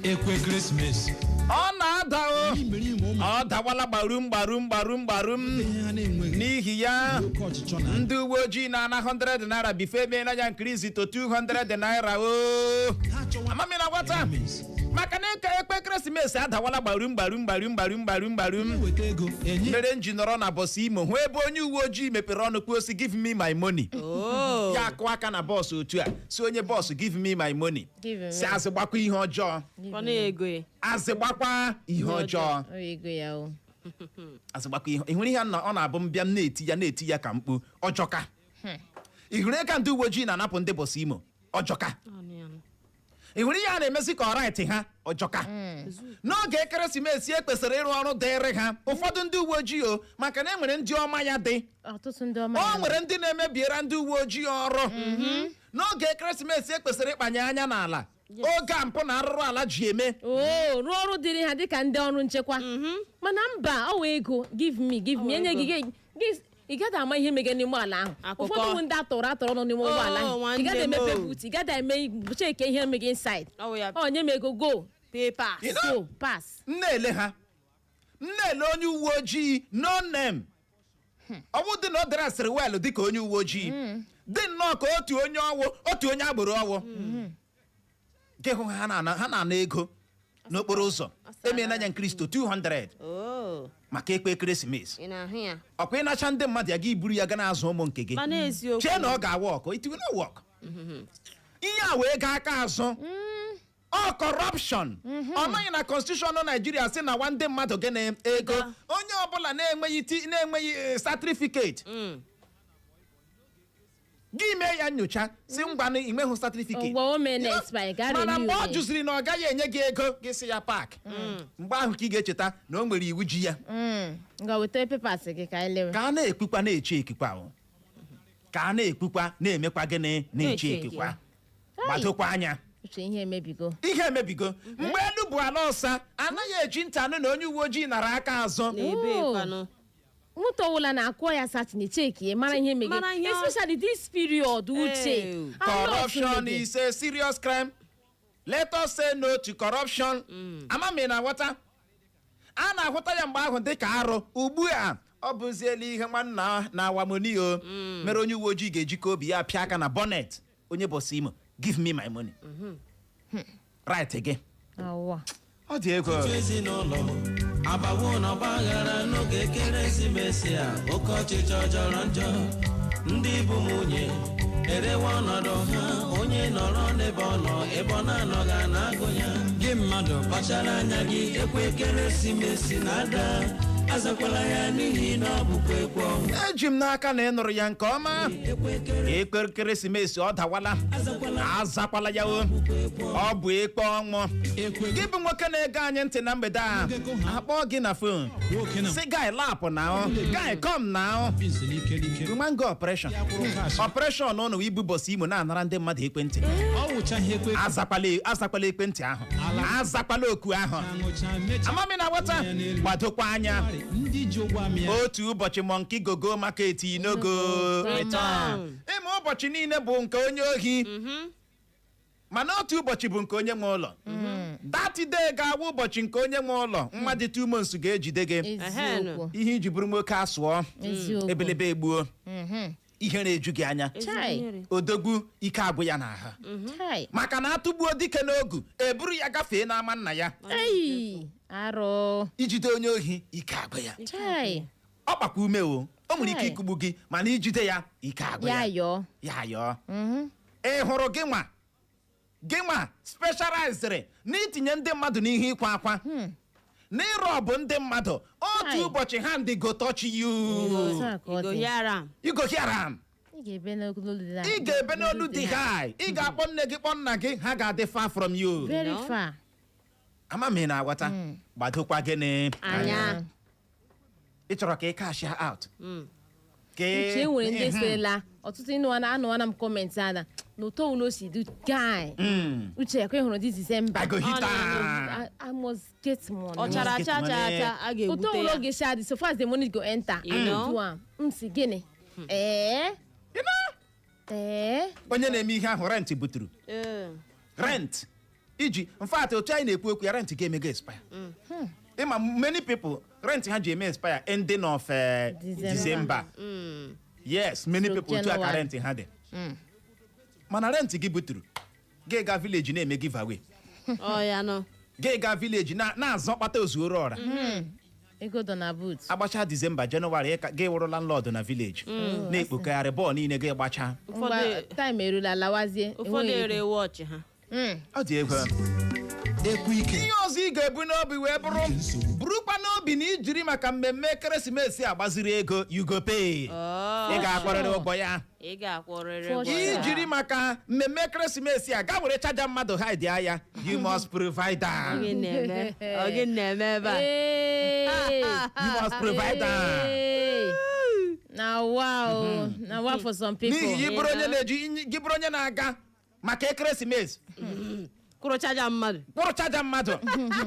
Ekwe ekeresimesi. Ọ na-ada o. Imerime ụmụ Ọ dawala gbarum gbarum gbarum gbarum. ihe ha na-enweghị. N'ihi ya, oke ọchịchọ na ndị uwe ojii na-ana 100 naira before emeela ya increase to 200 naira o. Ha chọwa Amami na nwata ekeresimesi. Maka na ịka ekpe ekeresimesi adawala gbarum gbarum gbarum gbarum gbarum gbarum. Eweta ego enye. Mere m ji nọrọ na bus Imo hụ ebe onye uwe ojii mepere ọnụ kwuo sị, "Give me my money." Oh. Ya akụ aka na bus otu a, si onye bus, "Give me my money." Give me. Si azị gbakwa ihe ọjọọ. Kpọnụ ya ego ya. Azị gbakwa ihe ọjọọ. Ọ ego ya o. Azị gbakwa ihe. Ị hụrụ ihe ọ na-abụ m bịa, m na-eti ya, na-eti ya ka mkpu ọjọka. Ị hụrụ ego ndị uwe ojii na-anapụ ndị bus Imo? Ọjọka. Ị hụrụ ihe a na-emezi ka ọrait ha? Ọjọka. N'oge ekeresimesi e kwesịrị ịrụ ọrụ dịrị ha, ụfọdụ ndị uwe ojii o, maka na e nwere ndị ọma ya dị. Ọtụtụ ndị ọma O ya. nwere ndị na-emebiera ndị uwe ojii ọrụ. N'oge ekeresimesi e kwesịrị ịkpanye anya n'ala, oge a mpụ na arụrụ ala ji eme. Oo, rụọ ọrụ dịrị ha dịka ndị ọrụ nchekwa, mana mba, ọ wee ego, "Give me, give me." Enye gị gị, ị gaghị ama ihe mege n'ime ala ahụ. Akụkọ. Ụfọdụ bụ ndị atọrọ atọrọ nọ n'ime ụgbọala Oh, ahụ. Ị nwanne gaghị m emepe o. boot, ị gaghị eme cheke ihe mege inside. Ọ wụ ya. Ọ nye m ego, go. Pay pass. You know- Go pass. M na-ele ha, m na-ele onye uwe ojii no name, ọ bụ dị na ọ dresịrị well dịka onye uwe ojii, dị nnọọ ka otu onye ọwụ, otu onye agboro ọwụ. Gị hụ ha na-ana, ha na-ana ego n'okporo ụzọ. Emeela ya increase to 200 Oh. maka ekpe ekeresimesi. Ị na-ahụ ya. Ọkwa ịnacha ndị mmadụ ya, gị buru ya ga na-azụ ụmụ nke gị. Mana eziokwu. Chee na ọ ga-awork, it will not work. Ihe a wee gaa aka azụ, ọ corruption. Ọ maghị na constitution Naijiria sị na nwa ndị mmadụ gịnị ego, onye ọbụla na-enweghị ti na-enweghị certificate, gị mee ya nyocha si ngwanụ, inweghị certificate. Mgbe o mee na expire, gaa Mana mgbe ọ renew ya. jụziri na ọ gaghị enye gị ego gị, sị ya park, mgbe ahụ ka ị ga-echeta na o nwere iwu ji ya. Ngwa, weta papers gị ka anyị lewe. Ka a na-ekpukwa na-eche ekikwa o, ka a na-ekpukwa na-emekwa gịnị, na-eche Na-eche ekikwa. Gbadokwa anya. Uche, ihe emebigo. Ihe emebigo. Mgbe elu bụ ala ọsa, anaghị eji ntị anụ na onye uwe ojii nara aka azụ. Na-ebe Oh. kwanụ. Moto ọbụla na-akụọ ya search, cheki mara ihe mege. Mara ihe Especially this period, Uche. Ew. Corruption is a serious crime. Let us say no to corruption. Ama m ị na-aghọta. A na-ahụta ya mgbe ahụ dịka arụ, ugbu a ọ bụziela ihe nwanna na awamoni o mere onye uwe ojii ga-ejikọ obi ya pịa aka na bonnet onye bus Imo, "Give me my money," right gị. Awa. Ọ dị ego. Otu ezinụlọ abawo n'ọgba aghara n'oge ekeresimesi a. Oke ọchịchọ jọrọ njọ. Ndị bụ nwunye erewe ọnọdụ ha, onye nọrọ n'ebe ọ nọ, ebe ọ na-anọghị a na-agụ ya. Gị mmadụ, Kpachara anya gị, ekwe ekeresimesi na-ada, azakwala ya n'ihi na ọ bụkwa ekwe ọnwụ. Eji m n'aka na ị nụrụ ya nke ọma. Ekwe ekere Ekpe ekeresimesi ọ dawala, azakwala ya o, ọ bụ ekpe ọnwụ. Ekwe Gị bụ nwoke na-ege anyị ntị na mgbede a, akpọ gị na phone, nwoke na si, "Guy, lap na o, guy, come na o." bins n'ike n'ike. Nwa ngo operation. Ya kwụrụ cash. Operation ụnụ ibu bus Imo na-anara ndị mmadụ ekwentị. Ọ wụchaghị ekwe. Azakwala, azakwala ekwentị ahụ, azakwala oku ahụ. Aṅụcha mecha. Amami na nwata, gbadokwa anya. Ndị ji ụgwọ amị ya. Otu ụbọchị, monkey go go market, no go return. Ịma ụbọchị niile bụ nke onye ohi, mana otu ụbọchị bụ nke onye nwe ụlọ. That day ga-awụ ụbọchị nke onye nwe ụlọ. Nwa dị 2 months ga-ejide gị. Eziokwu. Ihe iji bụrụ nwoke asụọ. Eziokwu. Ebelebe egbuo, ihe na-eju gị anya. Chai. Odogwu ike agwụ ya n'ahụ. Chai. Maka na atụgbuo dike n'ogu, eburu ya gafee n'ama nna ya. Ei, arụ. Ijide onye ohi, ike agwụ ya. Chai. Ọ kpakwa ume o. O nwere ike Hai. ikugbu gị, mana ijide ya, ike agwụ ya. Ya. Yọọ. Ya yọọ. Ị hụrụ gị nwa, gị nwa specialized n'itinye ndị mmadụ n'ihe ịkwa akwa, n'ịrụ ọbụ ndị mmadụ otu Hai. ụbọchị, hand go touch you. Otu a ka ọ You go dị. hear am. You go hear am. Ị ga-ebe n'olu dị. Ị ga-ebe n'olu dị high. Ị ga-akpọ nne gị, kpọ nna gị, ha ga-adị far from you. Very No. far. Ama m ị na-aghọta. Gbadokwa gịnị? Anya. Ị chọrọ ka ị cash out ka Uche, nwere ndị soela ọtụtụ ịnụwana anụwana m comment ada na ụtọ ụlọ si dị guy. Uche, ekwe hụrụ this December. I go hit Ọ am. I must get money. Ọ chara acha acha acha, a Ụtọ ga-egbute ụlọ ya. ga-esi adị, so far as the money go enter. You know? Do am. M si gịnị? Ee. You know? Ee. Onye na-eme ihe ahụ, rent buturu. Ee. Rent iji, in fact, otu anyị na-ekwu okwu ya, rent ga-emego expire. Ịma many people, rent ha ji eme expire ending of December. December. Yes, many So people, otu a ka January. rent ha dị. Mana rent gị buturu gị, ga village na-eme giveaway. Ọ ya nọ. Gị ga village na-azọ kpata ozuoro ọra. Ego dọ na boot. Agbacha December, January, gị wụrụ landlord na village na-ekpokọgharị bọọlụ niile gị gbacha. Ngwa, Ụfọdụ time erula, lawazie. ụfọdụ Enweghị ere ego. wọchị ha. Ọ dị egwu. Ekwe ike. Ihe ọzọ ị ga-ebu n'obi wee bụrụ, burukwa n'obi na ijiri maka mmemme ekeresimesi agbaziri ego, you go pay. Ị ga-akpọrịrị ụgwọ ya. Ị ga-akwụrịrị For ụgwọ ya. sure. Ijiri maka mmemme ekeresimesi a ga were charger mmadụ hide ya, you must provide am. Ọ gịnị na-eme? Ọ gịnị na-eme ebe a? Hey. You must provide am. Hey. Na wow, na wow for some people. N'ihi gị bụrụ onye na-eji, gị bụrụ onye na-aga maka ekeresimesi Kwụrụ charger mmadụ. kpụrụ charger mmadụ,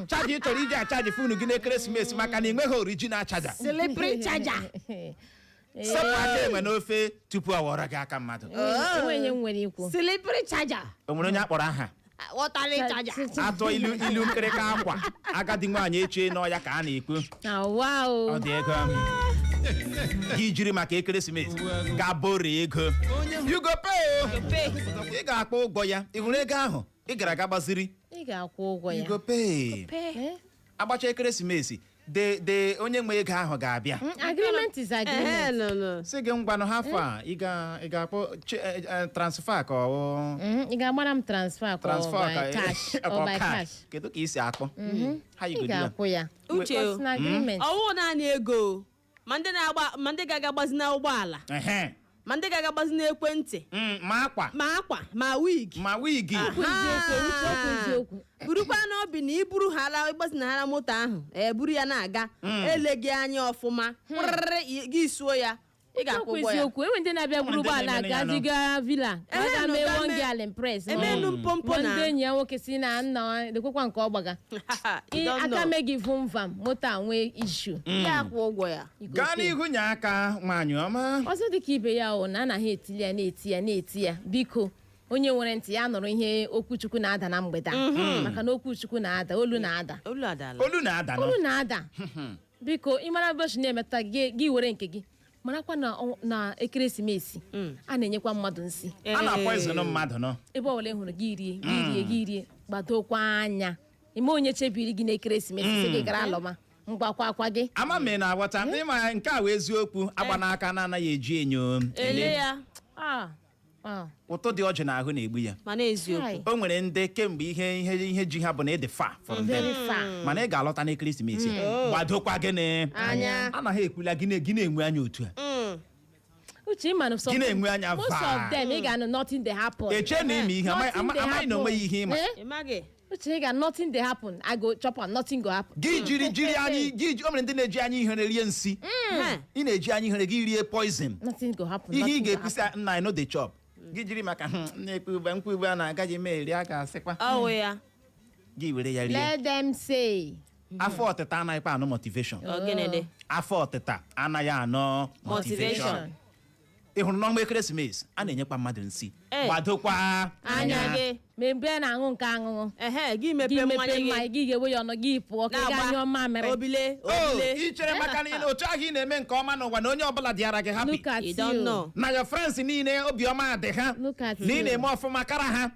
charger ị chọrọ iji acharge phone gị n'ekeresimesi, maka na ị nweghị original charger. Slippery charger. Sepụ aka enwe n'ofe tupu ọ ghọrọ gị aka mmadụ. Enweghị ihe m nwere ikwu. Slippery charger. O nwere onye akpọrọ aha? Watery charger. Atọ ilu ilu nkịrịka akwa, agadi nwaanyị echie n'ọya ka a na-ekwu. Na wow. Ọ dị ego gị jiri maka ekeresimesi ga boro ego, you go pay o. Ị ga-akpọ ụgwọ ya. Ị hụrụ ego ahụ ị gara aga gbaziri, Ị ga-akwụ ụgwọ you ya. go pay. Eh? Agbacha ekeresimesi, de onye nwe ego ahụ ga-abịa. Agreement is Ehe, agreement. no no. Sị gị, ngwanụ, hafụ a, ị ga-akpọ transfer ka ọ Ị ga-agbara m transfer ka ọ transfer by ka cash ka or ọ by cash. Kedu ka ị si akpọ ha? You Ị go do am. ga-akwụ ya. Uche o. Because na agreement. Ọwụ naanị ego o. Ma ndị na-agba, ma ndị ga-aga gbazi na ụgbọala, Ehe. ma ndị ga-aga gbazi n'ekwentị, Ma akwa, ma akwa, ma wig. Ma wig. Okwu eziokwu, Uche, okwu eziokwu. Burukwa n'obi na iburu ha ala ịgbazinahara moto ahụ, eburu ya na-aga, eleghị anya ọfụma, kwụrịrị gị suo ya, ị ga-akwụ Okwu ụgwọ ya. eziokwu. Enwe ndị na-abịa buru Ndị ụgbọala na-eme ya nọ. gaziga villa ka Ehe, ga nụ, mee ga one girl impress. Emenu mpompo Ma na ndị enyi ya nwoke si na nna lekwekwa nke ọ gbaga. You don't Aka know. mee gị vum vam, moto a nwee issue. Ya akwụ ụgwọ ya. You go Gaa pay. n'ihu, nye aka, nwaanyị ọma. Ọzọ dị ka ibe ya, o na anaghị etili ya, na-eti ya, na-eti ya. Biko, onye nwere ntị ya nụrụ ihe okwuchukwu na-ada na mgbede a, maka na okwuchukwu na-ada, olu na-ada. Olu adala. Olu na-ada nọ. Olu na-ada. Biko, ị mara ebe o si na-emetụta gị, gị were nke gị marakwa na ekeresimesi a na-enyekwa mmadụ nsị. A na-apoison mmadụ nọ. Ebe ọbụla ị hụrụ gị rie, gị rie, gị rie, gbadokwa anya ime onye chebiri gị n'ekeresimesi sị gị gara alọma mgbakwa akwa gị. Ama m ị na-aghọta. Ịma nke a wee eziokwu agba n'aka na-anaghị eji enyo ele ya. Ah, ah. Ụtụ dị ọjị n'ahụ na-egbu ya. Mana eziokwu. Chai. O nwere ndị kemgbe ihe ji ha bụ na ịdị far from them. Very far. Mana ị ga-alọta n'ekeresimesi, gbadokwa gịnị? Anya. Anaghị ekwula gị gị na-enwe anya otu a. Uche, ịma na Gị na-enwe anya most vaa. of them, ị ga-anụ nothing dey happen. Eche na ime ihe Nothing dey amaghị na onweghị ihe ịma. Eh? Ị maghị. Uche, ị ga nothing dey happen, I go chop am, nothing go happen. Gị jiri anya gị o nwere ndị na-eji anya ihere rie nsị. Ị na-eji anya ihere gị rie poison. Nothing go happen. Ihe ị Nothing go ga-ekwusi happen. nna, I no dey chop. Gị jiri maka na-ekpe ugbe nkwụ ugbe a na-agaghị m eri, a ga-asịkwa Ọwụ ya. gị were ya rie. Let them say. Afọ ọtịta anaghịkwa anụ motivation. Ọ gịnị dị? Afọ ọtịta anaghị anọ motivation. Motivation. Ị hụrụ n'ọnwa ekeresimesi a na-enyekwa mmadụ nsị, Ee. gbadokwa anya gị. Ma mgbe a na-aṅụ nke aṅụṅụ, Ehe, gị gị mepee mepee mmanya mmanya gị gị, ga-ewe ya ọnụ gị, pụọ ka ị gaa nyụọ mamịrị. Obile. O Obile. ị chere maka na otu ahụ ị na-eme nke ọma n'ụwa na onye ọbụla dịara gị happy. Look at You don't you. know. Na your friends niile obiọma dị ha, Look at na ị you. na-eme ọfụma kara ha,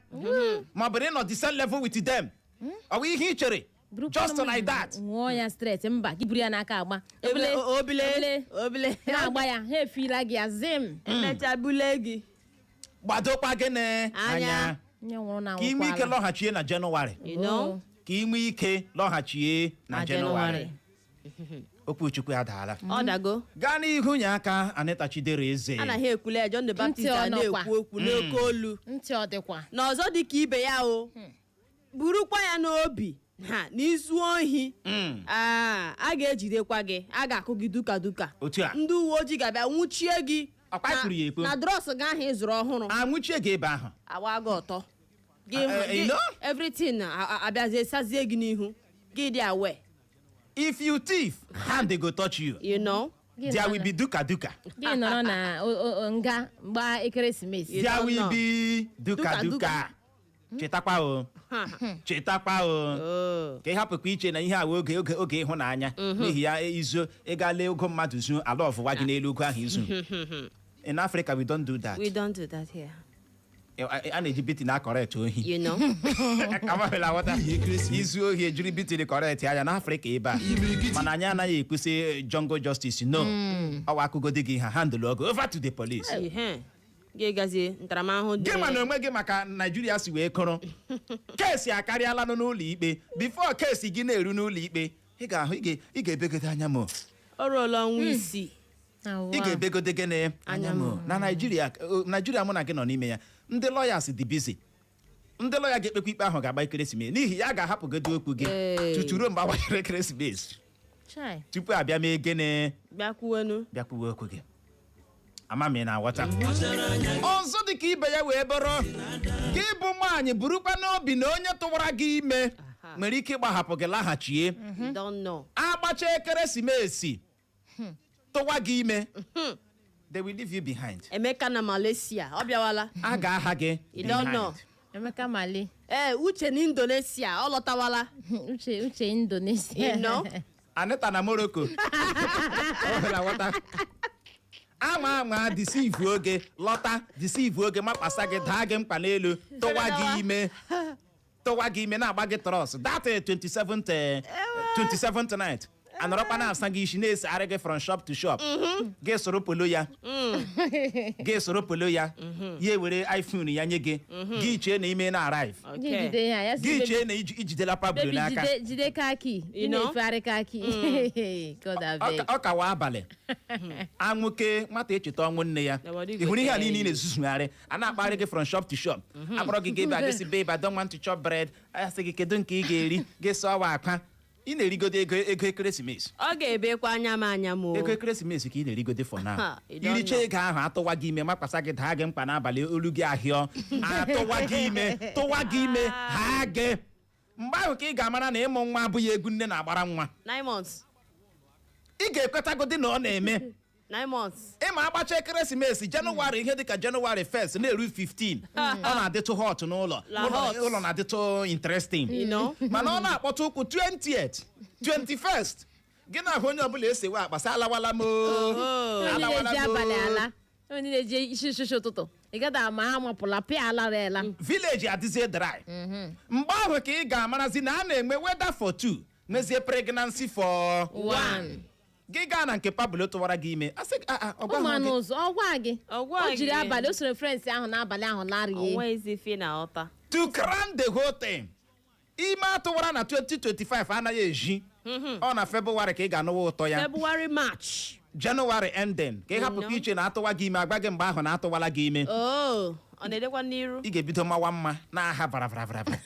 ma ọ bụ na ị nọ the same level with them, ọ bụ ihe ị chere. Burukwanụ Just mmanya like that. Ṅụọ ya straight. Mba, gị buru ya n'aka agba. Obele obele obele. Na-agba ya, ha efila gị azim. Emechaa bule gị. Gbadokwa gịnị? Anya. Onye nwụrụ na Ka ị nwee ike anwụkwala. lọghachie na Jenụwarị. You know? Ka ị nwee ike lọghachie na Na Jenụwarị. Jenụwarị. Okwu Chukwu adaala. Ọ dago. Gaa n'ihu, nye aka Anita Chidera Eze. Anaghị ekwule ya, John the Baptist Ntị ọ a nọkwa. na-ekwu okwu n'oke olu. Ntị ọ dịkwa? Na ọzọ dị ka ibe ya, o burukwa ya n'obi ha n'izu ohi, a ga-ejidekwa gị, a ga-akụ gị duka duka. Otu a. Ndị uwe ojii ga-abịa nwụchie gị. Ọkwa kwuru ya ekwu. Na drọs gị ahụ ị zụrụ ọhụrụ. Anwụchie gị ebe ahụ. Awa gị ọtọ gị. You know? Everything abịazie sazie gị n'ihu gị, dị awe. If you thief, hand they go touch you. You know? Gị There nọrọ will be duka duka. Gị nọrọ na nga mgba ekeresimesi. You There don't will know. be duka Duka, duka. duka. Chetakwa o, chetakwa o. Oh. Ka ị hapụkwa iche na ihe a wee oge ịhụnanya, n'ihi ya izu ịga lee ogo mmadụ zu ala ọfụwa gị n'elu ogo ahụ izu. In Africa, we don't do that. We don't do that here. A na-eji beating na correct ohi. You know? Amabela ghọta. N'ihi ekeresimesi. Izu ohi, ejiri beating correct anya n'Africa ebe a. Imirikiti. Mana anyị anaghị ekwusị jungle justice, no. Ọwa akụgodi gị, ha handle ogo over to the police. Ihe gị gazie ntaramahụhụ dị. Gị ma na onwe gị maka Naijiria si wee kụrụ case akarịala nụ n'ụlọ ikpe. Before case gị na-eru n'ụlọ ikpe, ị ga-ahụ ị ga-ebegode anya m. O ruola ọnwa 6. Ị ga-ebegode gịnị? Anya m. Na Naijiria, Naijiria mụ na gị nọ n'ime ya, ndị lawyers dị busy. Ndị lọya ga-ekpekwa ikpe ahụ ga-agba ekeresimesi, n'ihi ya ga-ahapụgodi okwu gị Ee. tutu ruo mgbe agbanyere ekeresimesi Chai. tupu abịa mee gịnị? Bịakwuwenu. Bịakwuwe okwu gị. Ama m ị na-aghọta. Ọzọ dị ka ibe ya wee bụrụ, gị bụ nwaanyị, burukwa n'obi na onye tụwara gị ime nwere ike ịgbahapụ gị laghachie. You don't know. Agbacha ekeresimesi, tụwa gị ime, they will leave you behind. Emeka na Malaysia, ọ bịawala. A ga-aha gị You don't know. behind. Emeka Mali. Ee, Uche na Indonesia, ọ lọtawala. Uche, Uche Indonesia. You know? Anita na Morocco. Ọ bụla ghọta. Ama ama deceive oge lọta, deceive oge makpasa gị, daa gị mkpa n'elu, tụwa gị ime, tụwa gị ime, na-agba gị trọs that 27th, 27th night, anọrọkwa na-asa gị isi, na-esegharị gị from shop to shop. Gị soro polo ya, gị soro polo ya, ya ewere iPhone ya nye gị, gị chee na ime na arrive. Gị jide ya, ya si Gị baby- chee na ijidela Pablo baby n'aka. jide, jide kaki ị You know? na-efegharị kaki. God abeg. Ọ kawa abalị anwụke nwata echeta ọnwụ nne ya. Ị hụrụ ihe a niile ị na-ezuzugharị, a na-akparị gị from shop to shop, akpọrọ gị gị ebe a, gị sị, "Babe, I don't want to chop bread." A sị gị, "Kedu nke ị ga-eri?" Gị sọ ọwa akwa ị na-erigode ego ekeresimesi. Ọ ga-ebekwa anya m anya m o. Ego ekeresimesi ka ị na-erigode for now. Ha, you don't Iricha know. ego ahụ, atụwa gị ime, makwasa gị, daa gị mkpa n'abalị, olu gị ahịọ, atụwa gị ime, tụwa gị ime ha gị. Mgbe ahụ ka ị ga-amara na ịmụ nwa abụghị egwu nne na-agbara nwa. 9 months. Ị ga-ekwetagodi na ọ na-eme. 9 months. Ịma agbacha ekeresimesi, Jenụwarị, ihe dịka Jenụwarị 1st na-eru 15, ọ na-adịtụ hot n'ụlọ. La ụlọ hot. Ụlọ na-adịtụ interesting. You know? Mana ọ na-akpọtụ ụkwụ 20th, 21st, gị na-ahụ onye ọbụla esewe akpa sị, "Alawala m o." Onye Alawala na-eji m o. abalị ala, onye na-eji isi ụtụtụ ụtụtụ, ị gada ama ha mapụla pịa alara ela. Village adịzie dry. Mgbe ahụ ka ị ga-amarazi na a na-enwe weather for two, nwezie pregnancy for one. Gị gaa na nke Pablo tụwara gị ime, a sị gị, "Ah, ah, ọ gwaghị Ụmụ anụ gị." ụzọ ọ gwa gị. Ọ gwa O jiri gị. abalị, o soro friends ahụ n'abalị ahụ larie. Onwezi ife na ọta. To crown the whole thing, ime atụwara na 2025 anaghị eji ọ na Febụwarị ka ị ga-anụwa ụtọ ya. February, March. January ending ka ị hapụkwa No. iche na atụwa gị ime, agwa gị mgbe ahụ na atụwala gị ime. Oh, ọ na-edekwa n'iru. Ị ga-ebido mawa mma n'aha baravaravarava.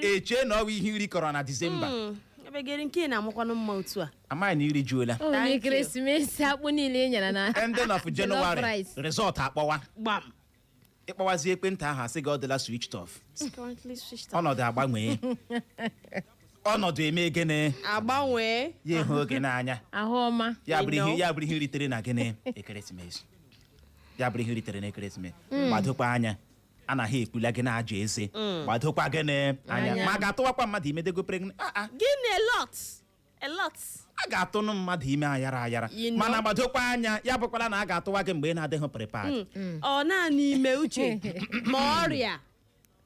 Echee na ọwa ihe nri kọrọ na Disemba. Obegeri nke ị na-amakwanụ mma otu a. Amaghị na iri juola. Onye Thank you. ekeresimesi akpụ niile ị nyara na Ending of jollof January, rice. result akpọwa. Gbam. Ịkpọwazi ekwentị ahụ, asị gị ọ dịla switched off. It's currently switched off. Ọnọdụ agbanwee, ọnọdụ eme gịnị? Agbanwee. Ya ehu oge n'anya. Ahụ ọma. Ya bụrụ You ihe know. ya bụrụ ihe ritere na gịnị? Ekeresimesi. Ya bụrụ ihe ritere na ekeresimesi, gbadokwa anya, anaghị ekpula gị na-ajọ eze. Gbadokwa gịnị? Anya. Anya. Ma a ga-atụwakwa mmadụ ime dego pregnant? Ah, ah. Gịnị? A lot, a lot. A ga-atụnụ mmadụ ime ayara ayara. You know. Mana gbadokwa anya, ya bụkwala na a ga-atụwa gị mgbe ị na-adịghị prepared. Ọ naanị ime, Uche, ma ọrịa.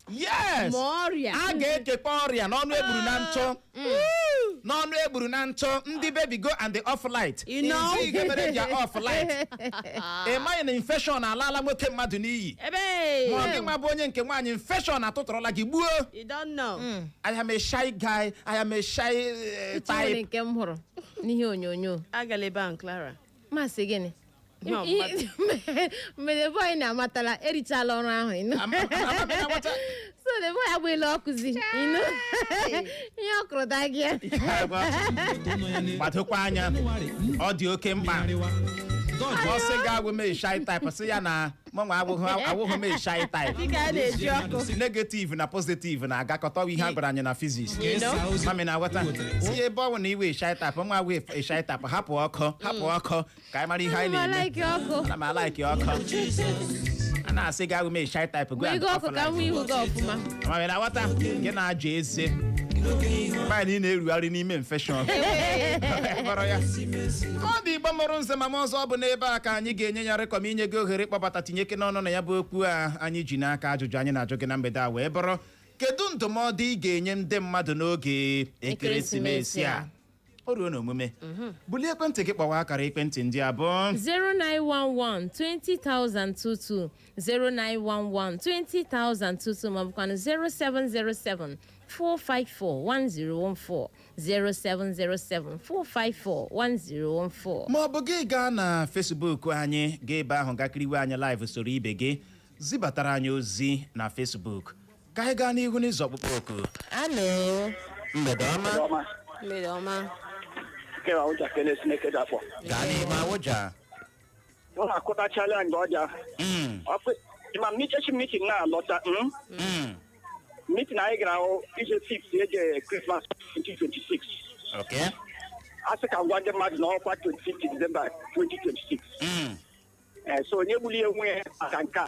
Yes. Ma ọrịa. A ga-ekekwa ọrịa n'ọnụ egburu na ntụ, n'ọnụ egburu na ntụ. Ndị baby, go and the off light. You know? Isi ihe mere ji off light, ị maghị na infection alaala nwoke mmadụ n'iyi. Ebe. Ma ọ gị nwa bụ onye nke nwaanyị, infection atụtụrụla gị gbuo. You don't know. I am a shy guy, I am a shy Uche nwere type. Nke m hụrụ n'ihe onyonyo. Agala ebe ahụ, Clara. Masị gịnị? Ihe ọmụma. Mgbe the boy na-amatala, erichala ọrụ ahụ, you know. So the boy agbela ọkụzi, you know. Ihe ọ kụrụ daa gị ya. Gbadokwa anya, ọ dị oke mkpa. Ọ sị gị agwụ m a shy type, sị ya na mụnwa awụghị m a shy type. Dịka a na-eji ọkụ. Negative na positive na-agakọta ihe a gwara anyị na physics. Mami na-aghọta si ebe ọ bụ na iwe shy type, nwa awụ a shy type, hapụ ọkụ, hapụ ọkụ ka anyị mara ihe anyị Ana m na-eme. a like ọkụ. Ana m a like ọkụ. A na-asị gị agwụ m a shy type, go Mgbe and ego ọkụ ka m hụ ihu gị ọfụma. Mami na-aghọta gị na-ajụ eze nwaanyị na-erugharị n'ime infection kpọrọ ya. Ọ dị Igbo mụrụ nze ma m ọzọ, ọ bụ n'ebe a ka anyị ga-enye ya rịkọm inye gị ohere ịkpọbata tinyeke n'ọnụ na ya bụ okwu a anyị ji n'aka. Ajụjụ anyị na-ajụ gị na mgbede a wee bụrụ: kedu ndụmọdụ ị ga-enye ndị mmadụ n'oge ekeresimesi a? O ruo n'omume, bulie ekwentị gị kpọwa akara ekwentị ndị abụọ: 0911 20022, 0911 20022, maọbụkwanụ 0707 454 1014, 0707 454 1014. Ma ọ bụ gị gaa na Facebook anyị, gaa ebe ahụ gakiriwe anyị live, soro ibe gị zibatara anyị ozi na Facebook. Ka anyị gaa n'ihu n'ịzọ ọkpụkpọ oku. Alo. Mgbede ọma. Ọma. Mgbede ọma. Nke a ụja kele Chineke dapọ. Gaa n'ihu, awụja. Ọ na-akụtachala mgbe ọ dị. Ọkụ ma echi meeting na-alọta. Meeting anyị gara hụ ije fix eje Christmas 2026. A sị ka ngwa ndị mmadụ na ọkwa 25 December 2026. Ee, so onye gbuli onwe ya maka nke a,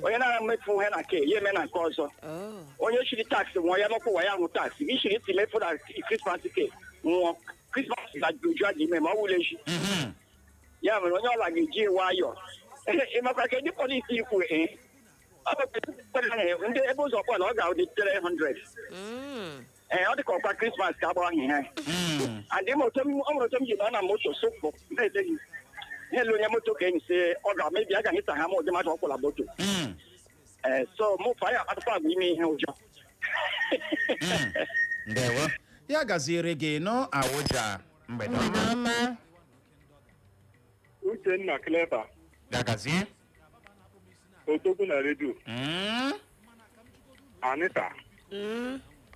onye na-emefu ihe na nke ya eme na nke ọzọ. Oh. Onye shiri tax nwụọ ya n'ọkwụwa ya nwụ tax ishiri isi mefu na Christmas ke nwụọ Christmas na uju a ime ma ọ wụla echi. Ya mere onye ọla ga-eji nwayọọ ịmakwa ka ndị polisi ikwu ee ọ bụ ndị ebe ụzọ ọkpọ na ọ ga-adị 300. Ee, ọ dị ka ọkwa Christmas ka agba ahụ ihe and moto m, ọ nwere otu m ji nọ na moto sụpụ na-edeghị ihe elu onye moto ka enyi sị ọ ga-amebi agaghị ịta ha ma ụdị mmadụ ọkwụla moto. Ee, so mụ fa ya akpatụkwa agwa ime ihe ụjọ. Ndewo, ya gaziere gị nọ, awụja. Mgbede ọma. Ọma. Uchenna Clever. Ya gazie. Otogwu na redio. Anita.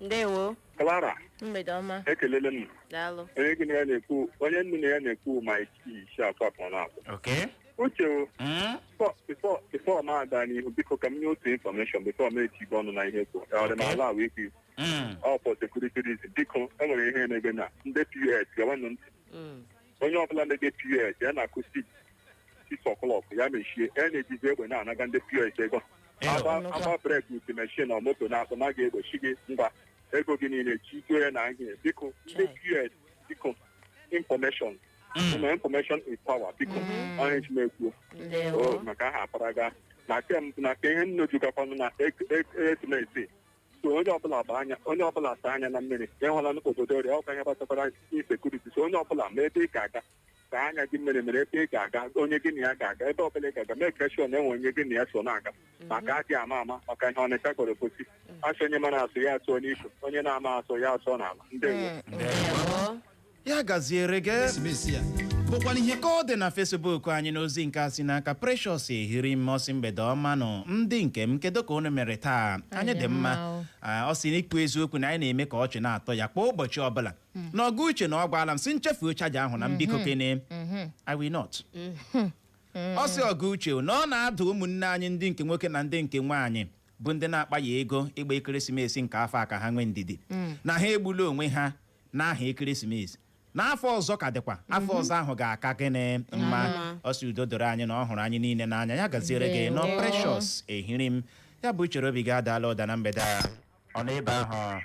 Ndewo. Clara. Mgbede ọma. Ekelele m. Daalụ. Onye gị na ya na-ekwu, onye nnu na ya na-ekwu, ma isi akwa pụọ na akpụ. Uche o, before m aga n'ihu, biko ka m nye otu information before m etigo ọnụ na ihe kwuo ọ dị m ala ahụ ikwu. Ọ for security reason, biko. Enwere ihe na-ebe na ndị POS gawanụ ntị. Onye ọbụla na-ede POS ya na-akụ 6 o'clock ya mechie, ya na-ejizi egbe na-anaga ndị POS ego. Agba agba brake with machine na moto na-akpụ na ga-egbochi gị ngwa ego gị niile chijuo ya na ihe. Biko, ndị POS, biko, information na information is power. Biko, onye ji m ekwu. Ndewo. O maka aha aparaga na ke mbụ na ke ihe nnojugakwanụ na ekeresimesi. So onye ọbụla gba anya, onye ọbụla saa anya na mmiri. Ịhụla n'obodo ọrịa ọkwa ihe gbasakwara insecurity. So onye ọbụla ma ebe ị ga-aga, saa anya gị mmiri mere ebe ị ga-aga, onye gị na ya ga-aga, ebe ọbụla ị ga-aga, mee sure na enwe onye gị na ya so na-aga, maka adị ama ama, maka ihe Ọnịcha kpọrọ posi asị onye mara asụ ya asụọ n'ikwu, onye na-ama asụ ya asụọ n'ala. Ndewo. Ndewo. Ya gaziere gị. Ekeresimesi a bụkwana ihe Ka ọ dị na Facebook anyị n'ozi nke a si n'aka Precious ehiri mmọsị: mgbede ọma nụ, ndị nke m, kedu ka unu mere taa? Anyị dị mma. Mma o. Ah, ọ sị na ikwu eziokwu na anyị na-eme ka ọchị na-atọ ya kwa ụbọchị ọbụla. N'ọgụ uche na ọ gwaala m si nchefuo charger ahụ na mbiko kene, I will not. Ọ sị ọgụ uche na ọ na-adụ ụmụnne anyị ndị nke nwoke na ndị nke nwaanyị bụ ndị na-akpa ya ego ịgba ekeresimesi nke afọ a ka ha nwee ndidi, na ha egbula onwe ha n'aha ekeresimesi, n'afọ ọzọ ka dịkwa, afọ ọzọ ahụ ga-aka gịnị mma. Ọ sị udo doro anyị na ọ hụrụ anyị niile n'anya. Ya gaziere gị nọ. Ndewo. Precious ehiri m ya bụ uchere obi gị adaala ụda na mgbede a. Ọ nọ ebe ahụ.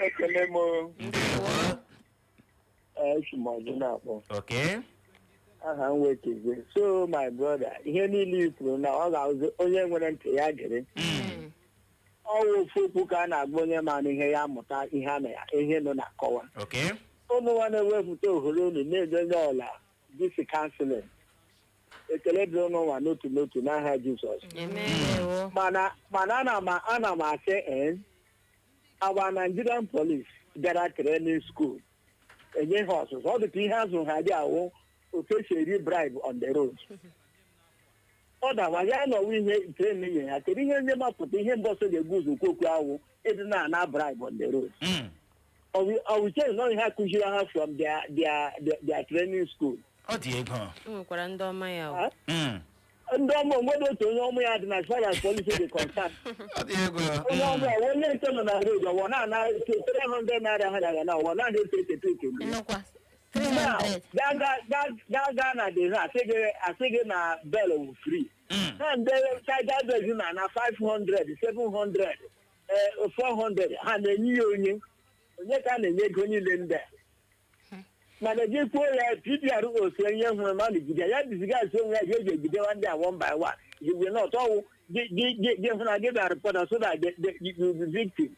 Ekele m. Esi m ọzọ na-akpọ. Aha m wekeze. So my brother, ihe niile i kwuru na ọ ga-azụ onye nwere ntị ya gere. Ọwụ ofu okwu ka a na-agba onye maara ihe ya mụta ihe a na ihe nọ na-akọwa. Ụmụ nwa na-ewepụta ohere unu na-enye onye ọla disi counseling. Ekele dịrị ụnụ nwa n'otu n'otu n'aha Jizọs. Amen. Mana ana m asị, our Nigerian police bịara training school, enye ha ọzụzụ, ọ dịka ihe azụ ha dị awụ otu esi eri bribe on the road. Ọ dawa ya nọwa ihe training nye ha. Kedu ihe ndị mapụta ihe mbọsọ ga-egwu ụzọ okwu awụ ịdị na-ana bribe on the road? Ọwụche nọ ihe akụziri ha from their training school. Ọ dị ego. O nwekwara ndị ọma ya o. Ah? Ndị ọma onwere otu onye ọmụ ya dị na as far as police dị concerned. Ọ dị ego. Onye ọbụla onye nke nọ na road ọwọ na-ana 300 naira ha daga na ọwọ na ese ese eke. Ịnụkwa? Now, 300. gaa na the asị gị na bail wụ free. Ha ndị Tiger Base na-ana 500, 700, 400, ha na-enye ya onye onye ka a na-enye ego niile ndị a. Mana gị kwuo ya PPR otu onye hụrụ ma na jide ya dizigasị onwe ya ga-eji ejidewa ndị a one by one. You will not ọwụ gị hụ na gị bịara report so that you will be victim.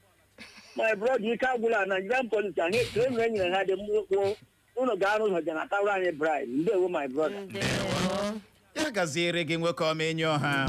My brother, ike agwụla Nigerian police anyị. Training e nyere ha dị mkpụkpụ. Unu ga-arụ ụzọ jenatawara anyị bribe. Ndewo, my brother. Ndewo. Ya gaziere gị, nwoke ọma, enyi ọha.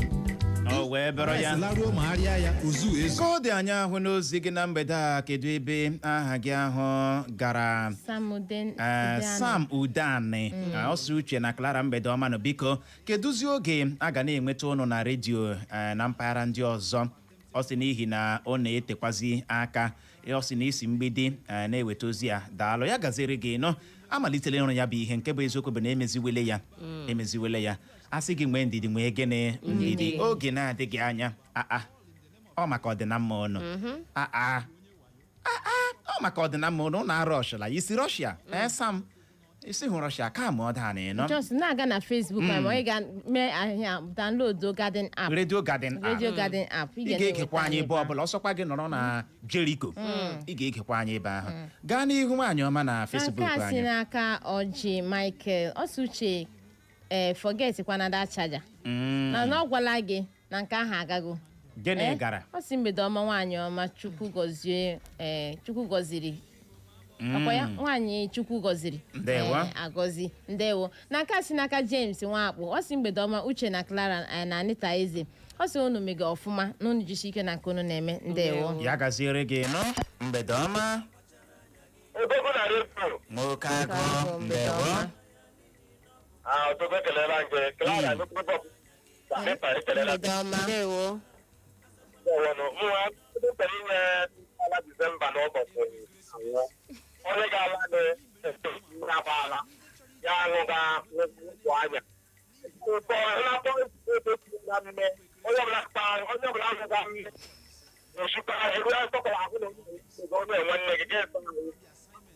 O wee bụrụ ya. Laruo ma arịa ya ozu ezu. Ka ọ dị, anya ahụ n'ozi gị na mgbede a. Kedu ebe aha gị ahụ gara? Sam Uden. Ee, Udeani. Sam Udani ọsọ Uche na Clara, mgbede ọma nụ. Biko, kedụzi oge a ga na-enweta ụnụ na redio na mpaghara ndị ọzọ? Ọ sị n'ihi na ọ na-etekwazi aka. Ọ sị na isi mgbidi na-eweta ozi ya. Daalụ, ya gaziere gị nọ. Amalitela ịrụ ya bụ ihe. Nke bụ eziokwu bụ na emeziwele ya, emeziwele ya. A sị gị nwee ndidi, nwee gịnị? Ndidi. Oge na-adịghị anya aa ọ maka ọdịnamma ụnụ aa ọ maka ọdịnamma ụnụ. Ụnụ arọshla isi Rọshia ee Sam isi hụ Rọshia ka ma ọ daa na ịnọ. Just na-aga na Facebook ma ị ga mee ahịa download Garden app. Radio Garden app. Radio Garden app. Ị ga-egekwa anyị ebe ọbụla ọsọkwa gị nọrọ na Jericho, ị ga-egekwa anyị ebe ahụ. Gaa n'ihu, nwaanyị ọma, na Facebook Nke a si anyị. n'aka Ọjị Michael ọsọ Uche, ee, forget kwana that charger. Na ọ gwala gị na nke ahụ agago. Gịnị Eh, gara? Ọ sị mgbede ọma, nwaanyị ọma, Chukwu gọzie, ee, Chukwu gọziri ọkwa ya, nwaanyị Chukwu gọziri. Ndewo. Ee, agọzi. Ndewo. Na nke a si n'aka James Nwakpo, ọ sị mgbede ọma, Uche na Clara, na Anita Eze. Ọ sị unu mega ọfụma na unu jisi ike na nke unu na-eme. Ndewo. Ya gaziere gị nọ, mgbede ọma. Odogwu na redio. Nwoke agụ. Agụ, mgbede Ndewo. ọma. Ah, Odogwu, ekelela gị. Clara, nnukwu bọb. Anita, ekelela Mgbede ọma. Ndewo. Ndewo. Mụnwa, ndị chọrọ inye ala Disemba n'ụbọchị anwụ. Onye ga-ala gị agbaala. Ya aṅụga nkwụ anya. Ụtọ ịnapụ na mme. Onye ọbụla onye ọbụla aṅụga mme. Osikwa eru ya tọkọrọ ahụ na onye enwe nne gị ga-esa ahụ.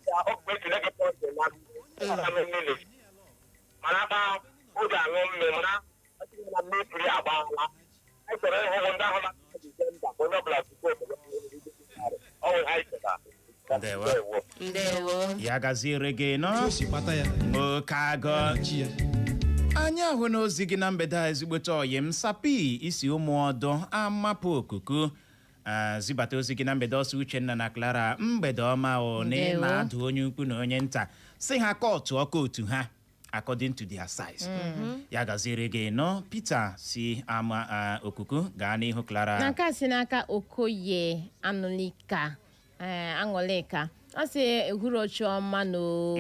Ya ọ bụ ekele gị pọnchị na mmiri. Mana ba oge aṅụ mmiri, mana na mmiri agbaala. Anyị chọrọ ịhụ ndị ahụ na Disemba ka onye ọbụla tupu obodo ọ nwere ha icheta. Ndewo. Ndewo. Ya gaziere gị nọ. O si kpata ya. Nwoke agụ. Chi ya. Anyị ahụ n'ozi gị na mgbede a. Ezigbote ọyị m Sapi isi ụmụ ọdọ amapụ okuku zibata ozi gị na mgbede. Ọsọ Uchenna na Clara, mgbede ọma o. Na ị Ndewo. na-adụ onye ukwu na onye nta, si ha kọtụ ọkụ otu ha according to their size. Ya gaziere gị nọ, Peter si ama okuku. Gaa n'ihu, Clara. Na nke a si n'aka Okoye Anụlika, ee, Aṅụlịka, ọ sị ehurochi ọma no.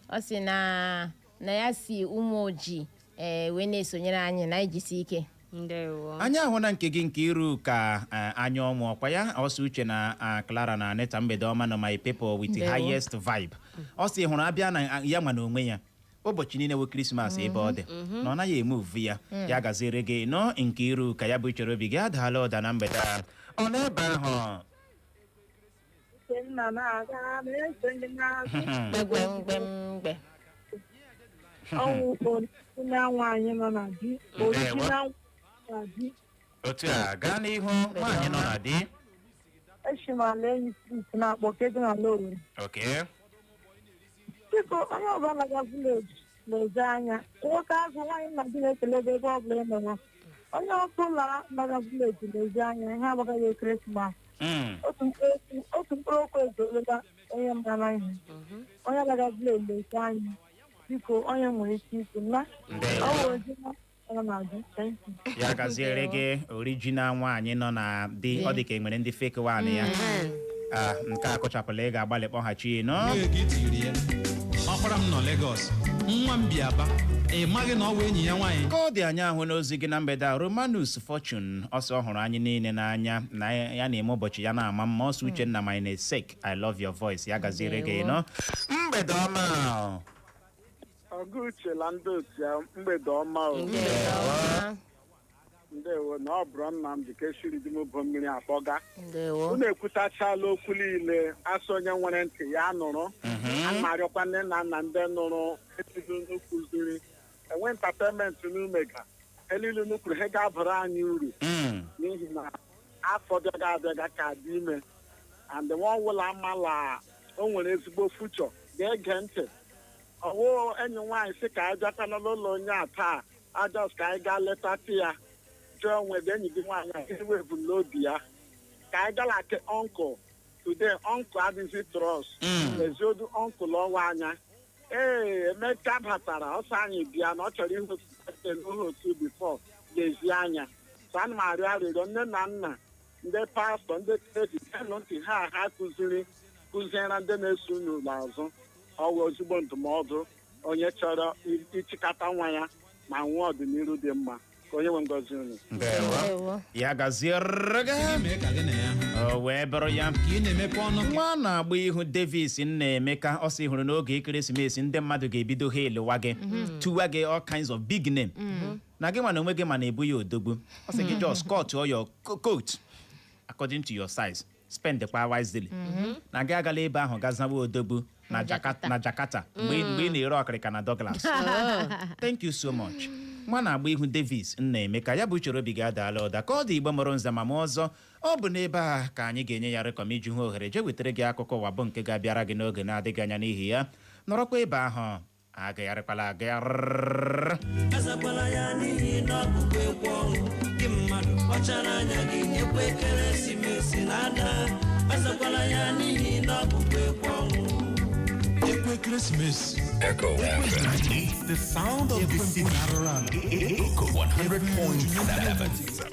Ọ sị na ya si ụmụ oji, ee, wee na-esonyere anyị na ijisi ike. Ndewo. Anyị ahụ na nke gị nke iru ka anya ọmụ ọkwa ya. Ọsọ Uche na Clara na Anita, mgbede ọma nọ, my people with the Ndewo. highest vibe. Ọ sị hụrụ abịa na ya nwa na onwe ya ụbọchị niile wụ Krismas ebe ọ dị na ọ naghị eme uvu ya. Ya gaziere gị nọ, nke iru ka ya bụ chere obi gị adaala ụda na mgbede a. Ọ n'ebe ahụ. Nna na-aga na-eso ndị na-azụ. Mgbe mgbe mgbe. Ọnwụ original nwaanyị nọ na di, original na di. Otu a, gaa n'ihu, nwaanyị nọ na di. Esi m ala Enyi Street na-akpọ kedu na ala Owerri. Okay. Biko, onye ọbụla ga village Lezie anya nwoke azụ nwaanyị nna gị na-ekele gị ebe ọ bụla ị nọrọ. Onye ọbụla nọrọ village, lezie anya ihe agbagaghị ekeresimesi. Otu mkpụrụ okwu ezuolela onye mara ihe. Onye agaga village, lezie anya biko. Onye nwere ike ikwu na ọ bụ ozi ọ na-adị. Thank you. Ya gaziere gị, original nwaanyị nọ na di. Ọ dị ka e nwere ndị fake one ya. Ah, nke a kụchapụla. Ị ga-agbalị kpọghachi nọ. Ego i tiri ya, ọkpara m nọ Lagos, nwa m bi Aba, ị maghị na ọ bụ enyi ya nwaanyị. Ka ọ dị, anyị ahụ n'ozi gị na mgbede a. Romanus Fortune ọsọ hụrụ anyị niile n'anya na ya na-eme ụbọchị ya na-ama mma. Ọsọ Uchenna, my sake, I love your voice. Ya gaziere gị nọ. Mgbede ọma. Ọgụ Uche na ndị otu ya, mgbede ọma o. Ndewo. Ndewo. Na ọ bụrụ Nnamdị ka esiri dị m bụ mmiri akpọga. Ndewo. Unu ekwutachala okwu niile. Asị onye nwere ntị ya nụrụ. A na-arịọkwa nne na nna ndị nụrụ etiri unu kụziri enwe entertainment n'umega elilu unu kwuru ha ga-abara anyị uru, n'ihi na afọ bịaga abịaga ka dị ime, and nwa ọbụla amala o nwere ezigbo future ga-ege ntị. Ọwụ enyi nwaanyị sị ka anyị bịakwana n'ụlọ onye a taa, ajọs ka anyị gaa leta ti ya, jụọ onwe gị, enyi gị nwaanyị a ewe ebumnobi ya ka anyị gala ke uncle today. Uncle adịghị trust. Eziodu uncle ọwa anya. Ee, Emeka batara ọsọ anyị bịa na ọ chọrọ ihe otu otu before lezie anya. So ana m arịọ arịrịọ, nne na nna, ndị pastọ, ndị clergy, genụ ntị. Ha kụziri kụziere ndị na-eso unu n'azụ ọwụ ozigbo ndụmọdụ. Onye chọrọ ịchịkọta nwa ya ma nwee ọdịnihu dị mma, ka onye nwe ngọzi unu. Ndewo. Ndewo. Ya gaziere gị. Mee ka gị na ya hụ. O wee bụrụ ya. Ka ị na-emepe ọnụ gị. Nwa na-agba ihu Davis Nnaemeka ọ sị hụrụ n'oge ekeresimesi, ndị mmadụ ga-ebido ha elewa gị, tuwa gị all kinds of big name na gị nwa na onwe gị ma na-ebu ya odogwu. Ọ sị gị just cut all your coat according to your size, spend kwa wisely, na gị agala ebe ahụ gazawa odogwu na Jakarta, na Jakarta mgbe ị na-ere ọkịrịka na Douglas. Thank you so much, nwa na-agba ihu Davis Nnaemeka. Ya bụ uchere obi gị adaala ụda. Ka ọ dị, Igbo mụrụ nze ma m ọzọ, ọ bụ n'ebe a ka anyị ga-enye ya rekọm iji hụ ohere jee wetara gị akụkọ ụwa, bụ nke ga-abịara gị n'oge na-adịghị anya. N'ihi ya, nọrọkwa ebe ahụ, agagharịkwala agagharị. Azakwala ya n'ihi na ọ bụkwa ekwe ọnwụ gị. Mmadụ kpachara anya gị, ekwe ekeresimesi na-ada. Azakwala ya n'ihi na ọ bụkwa ekwe ọnwụ. Ekwe ekeresimesi. Echo FM. It's the sound of the Ekwe mpụ city. na arụrụ ala. Echo 100.7.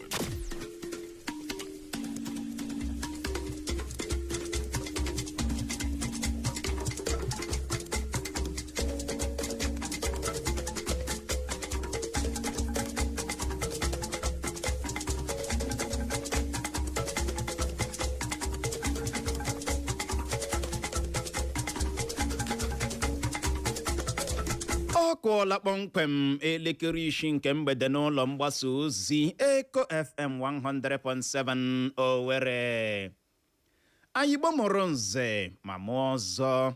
Ọ kụọla kpọmkwem elekere 6 nke mgbede n'ụlọ mgbasa ozi Eco FM 100.7 Owerri. Anyị gbamụrụ nze ma mụọ ọzọ.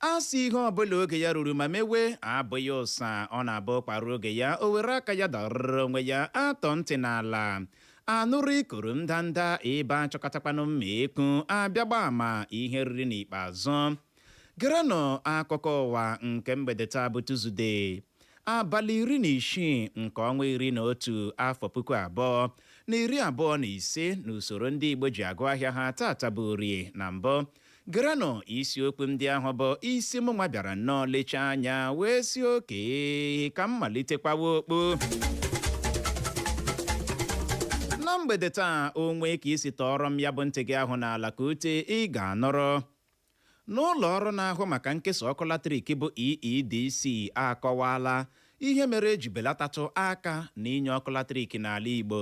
A sị ihe ọbụla oge ya ruru ma mewe abụghị ụsa. Ọ na-abụ kpara oge ya, o were aka ya dọrọrọ onwe ya atọ ntị n'ala anụrụ ikoro ndanda ebe achọkọtakwanụ mma ekwu abịagba ama ihe riri n'ikpeazụ. Gerenụ akụkọ ụwa nke mgbede taa bụ Tuzdee, abalị 16 nke ọnwa 11, afọ 2025 n'usoro ndị Igbo ji agụ ahịa ha. Tata bụ Orie. Na mbụ, gerenụ isiokwu ndị ahụ bụ isi mụnwa bịara nnọọ lechaa anya wee si oke ka m malitekwawa okpu na mgbede taa. Onwe ka isi tọọrọ m ya bụ ntị gị ahụ n'ala ka ute, ị ga-anọrọ n'ụlọ ọrụ na-ahụ maka nkesa ọkụ latrik bụ EEDC akọwala ihe mere eji belatatụ aka na inye ọkụ latrik n'ala Igbo.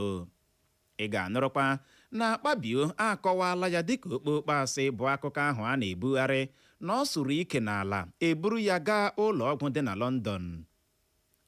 Ị ga-anụrụkwa na Akpabio akọwala ya dịka okpokpo asị bụ akụkọ ahụ a na-ebugharị na ọ sụrụ ike n'ala eburu ya gaa ụlọ ọgwụ dị na London.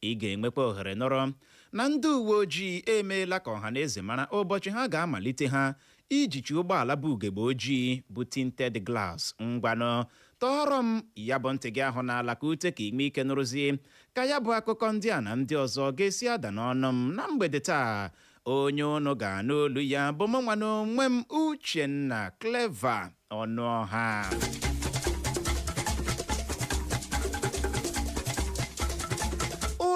Ị ga-enwekwa ohere nọrọ na ndị uwe ojii emeela ka ọha na eze mara ụbọchị ha ga-amalite ha ijichi ụgbọala bụ ugegbe ojii bụ tinted glass. Ngwanụ, tọọrọ m ya bụ ntị gị ahụ n'ala ka ute, ka ime ike nụrụzie ka ya bụ akụkọ ndị a na ndị ọzọ ga-esi ada n'ọnụ m na mgbede taa. Onye ụnụ ga-anụ olu ya bụ mụ nwa n'onwe m, Uchenna Clever Ọnụọha.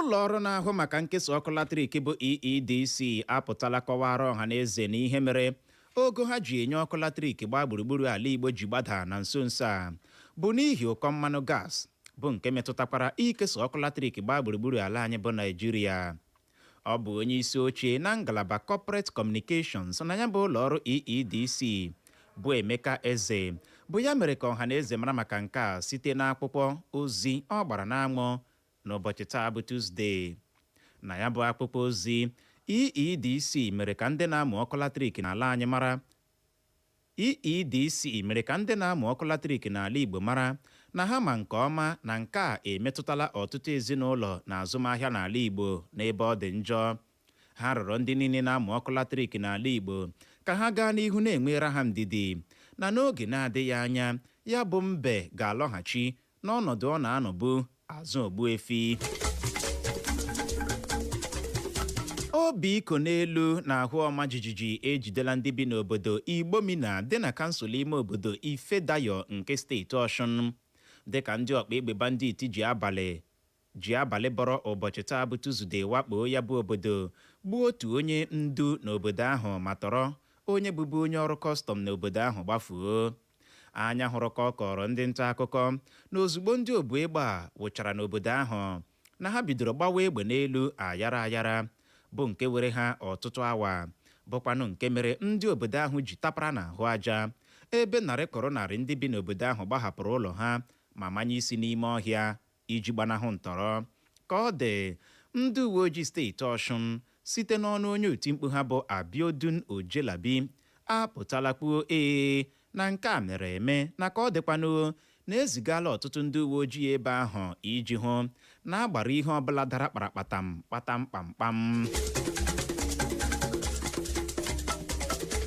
Ụlọ ọrụ na-ahụ maka nkesa ọkụ latrik bụ EEDC apụtala kọwara ọha na eze na ihe mere ogo ha ji enye ọkụ latrik gbaa gburugburu ala Igbo ji gbada na nso nso a bụ n'ihi ụkọ mmanụ gas, bụ nke metụtakwara ikesa ọkụ latrik gbaa gburugburu ala anyị bụ Naijiria. Ọ bụ onye isi oche na ngalaba Corporate Communications na ya bụ ụlọ ọrụ EEDC, bụ Emeka Eze, bụ ya mere ka ọha na eze mara maka nke a site n'akwụkwọ ozi ọ gbara n'anwụ n'ụbọchị taa bụ Tuzdee. Na ya bụ akwụkwọ ozi, EEDC mere ka ndị na-amụ ọkụ latrik n'ala anyị mara, EEDC mere ka ndị na-amụ ọkụ latrik n'ala Igbo mara na ha ma nke ọma na nke a emetụtala ọtụtụ ezinụlọ na azụmahịa n'ala Igbo n'ebe ọ dị njọ. Ha rịọrọ ndị niile na-amụ ọkụ latrik n'ala Igbo ka ha gaa n'ihu na-enwere ha ndidi, na n'oge na-adịghị anya ya bụ mbe ga-alọghachi n'ọnọdụ ọ na-anọbu azụ ogbuefi. Obi iko n'elu na ahụ ọma jijiji ejidela ndị bi n'obodo Igbomina dị na kansụl ime obodo Ifedayo nke steeti Ọshụn, dịka ndị ọkpa egbe bandit ji abalị bọrọ ụbọchị taa bụ Tuzdee wakpo ya bụ obodo, gbuo otu onye ndu n'obodo ahụ ma tọrọ onye bụbu onye ọrụ kọstọm n'obodo ahụ gbafuo. Anya hụrụ ka ọ kọrọ ndị nta akụkọ na ozugbo ndị obu egbe a wụchara n'obodo ahụ, na ha bidoro gbawa egbe n'elu ayara ayara, bụ nke were ha ọtụtụ awa, bụkwanụ nke mere ndị obodo ahụ ji tapara n'ahụ aja, ebe narị kọrọ narị ndị bi n'obodo ahụ gbahapụrụ ụlọ ha ma manye isi n'ime ọhịa iji gbanahụ ntọrọ. Ka ọ dị, ndị uwe ojii steeti Ọshụn, site n'ọnụ onye otimkpu ha bụ Abiodun Ojelabi, apụtala kwuo ee na nke a mere eme, na ka ọ dịkwanụ na ezigala ọtụtụ ndị uwe ojii ebe ahụ iji hụ na agbara ihe ọbụla dara kparakpatam kpatam kpamkpam.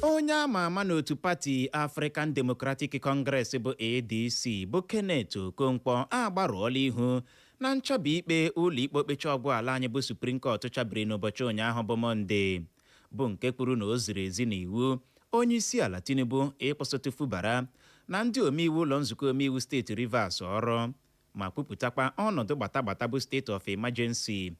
Onye ama ama n'otu pati African Democratic Congress bụ ADC, bụ Kenneth Okonkwo, agbarụọla ihu na nchabi ikpe ụlọikpe okpecha ọgwụ ala anyị bụ Supreme Court chabiri n'ụbọchị ụnyaahụ bụ Mọnde, bụ nke kwuru na o ziri ezi n'iwu onye isi ala Tinubu ịkwụsịtụ Fubara na ndị omeiwu ụlọ nzukọ omeiwu steeti Rivers ọrụ, ma kwupụtakwa ọnọdụ gbatagbata bụ state of emergency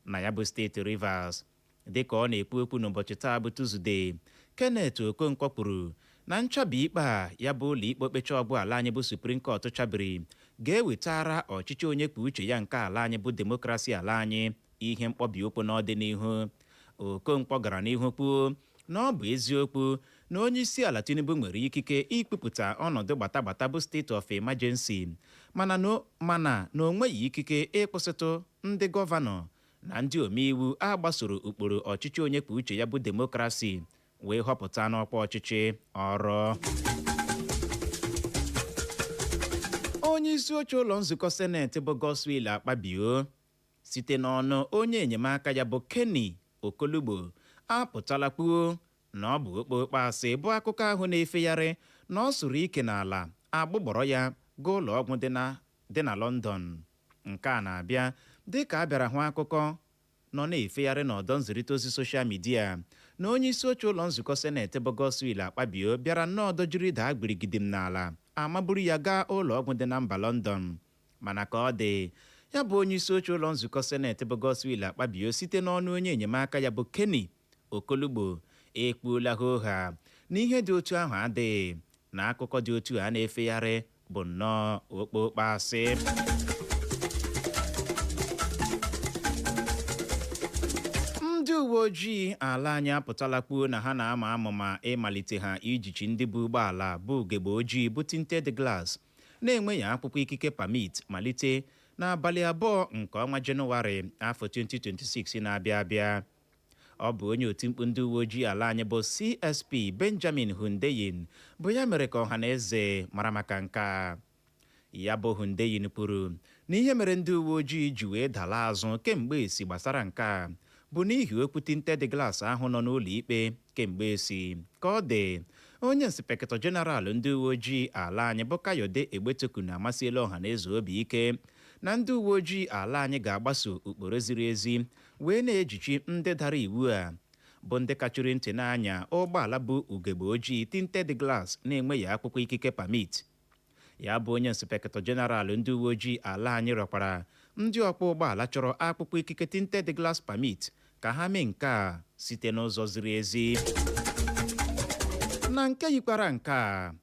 na ya bụ steeti Rivers. Dịka ọ na-ekwu okwu n'ụbọchị taa bụ Tuzdee, Kenneth Okonkwo kwuru na nchabi ikpe a ya bụ ụlọ ikpe okpecha ọgwụ ala anyị bụ Supreme Court chabiri ga-ewetara ọchịchị onye kwuo uche ya nke ala anyị bụ demokrasi ala anyị ihe mkpọbi ụkwụ n'ọdịnihu. Okonkwo gara n'ihu kwuo na ọ bụ eziokwu na onye isi ala Tinubu nwere ikike ikwupụta ọnọdụ gbatagbata bụ state of emergency, mana na o nweghị ikike ịkwụsịtụ ndị gọvanọ na ndị omeiwu a gbasoro ụkpụrụ ọchịchị onye kwuo uche ya bụ demokrasi wee họpụta n'ọkwa ọchịchị ọrụ. Onye isi oche ụlọ nzukọ seneti bụ Godswill Akpabio, site n'ọnụ onye enyemaka ya bụ Kenny Okolugbo, apụtala kwuo na ọ bụ okpokpo asị bụ akụkọ ahụ na-efegharị na ọ sụrụ ike n'ala agbụgbọrọ ya gaa ụlọ ọgwụ dị na London. Nke a na-abịa dịka a bịara hụ akụkọ nọ na-efegharị n'ọdọ nzirịta ozi social media na onye isi oche ụlọ nzukọ seneti bụ Godswill Akpabio bịara nnọọ dojiri daa gbirigidim n'ala, amaburu ya gaa ụlọ ọgwụ dị na mba London. Mana ka ọ dị, ya bụ onye isi oche ụlọ nzukọ seneti bụ Godswill Akpabio, site n'ọnụ onye enyemaka ya bụ Kenny Okolugbo, ekpuola hoha na ihe dị otu ahụ adịghị, na akụkọ dị otu a na-efegharị bụ nnọọ okpokpo asị. Ndị uwe ojii ala anyị apụtala kwuo na ha na-ama amụma ịmalite ha ijichi ndị bụ ụgbọala bụ ugegbe ojii bụ tinted glass na-enweghị akwụkwọ ikike permit malite n'abalị 2 nke ọnwa Jenụwarị afọ 2026 na-abịa abịa. Ọ bụ onye otimkpu ndị uwe ojii ala anyị bụ CSP Benjamin Hundeyin bụ ya mere ka ọha na eze mara maka nke a. Ya bụ Hundeyin kwuru na ihe mere ndị uwe ojii ji wee dala azụ kemgbe esi gbasara nke a bụ n'ihi okwu tinted glass ahụ nọ n'ụlọ ikpe kemgbe esi. Ka ọ dị, onye inspector general ndị uwe ojii ala anyị bụ Kayode Egbetokun amasịela ọha na eze obi ike na ndị uwe ojii ala anyị ga-agbaso ụkpụrụ ziri ezi wee na-ejichi ndị dara iwu a, bụ ndị kachiri ntị n'anya ụgbọala bụ ugegbe ojii tinted glass na-enweghị akwụkwọ ikike permit. Ya bụ onye inspector general ndị uwe ojii ala anyị rịọkwara ndị ọkwọ ụgbọala chọrọ akpụkpọ ikike tinted glass permit ka ha mee nke a site n'ụzọ ziri ezi. Na nke yikwara nke a,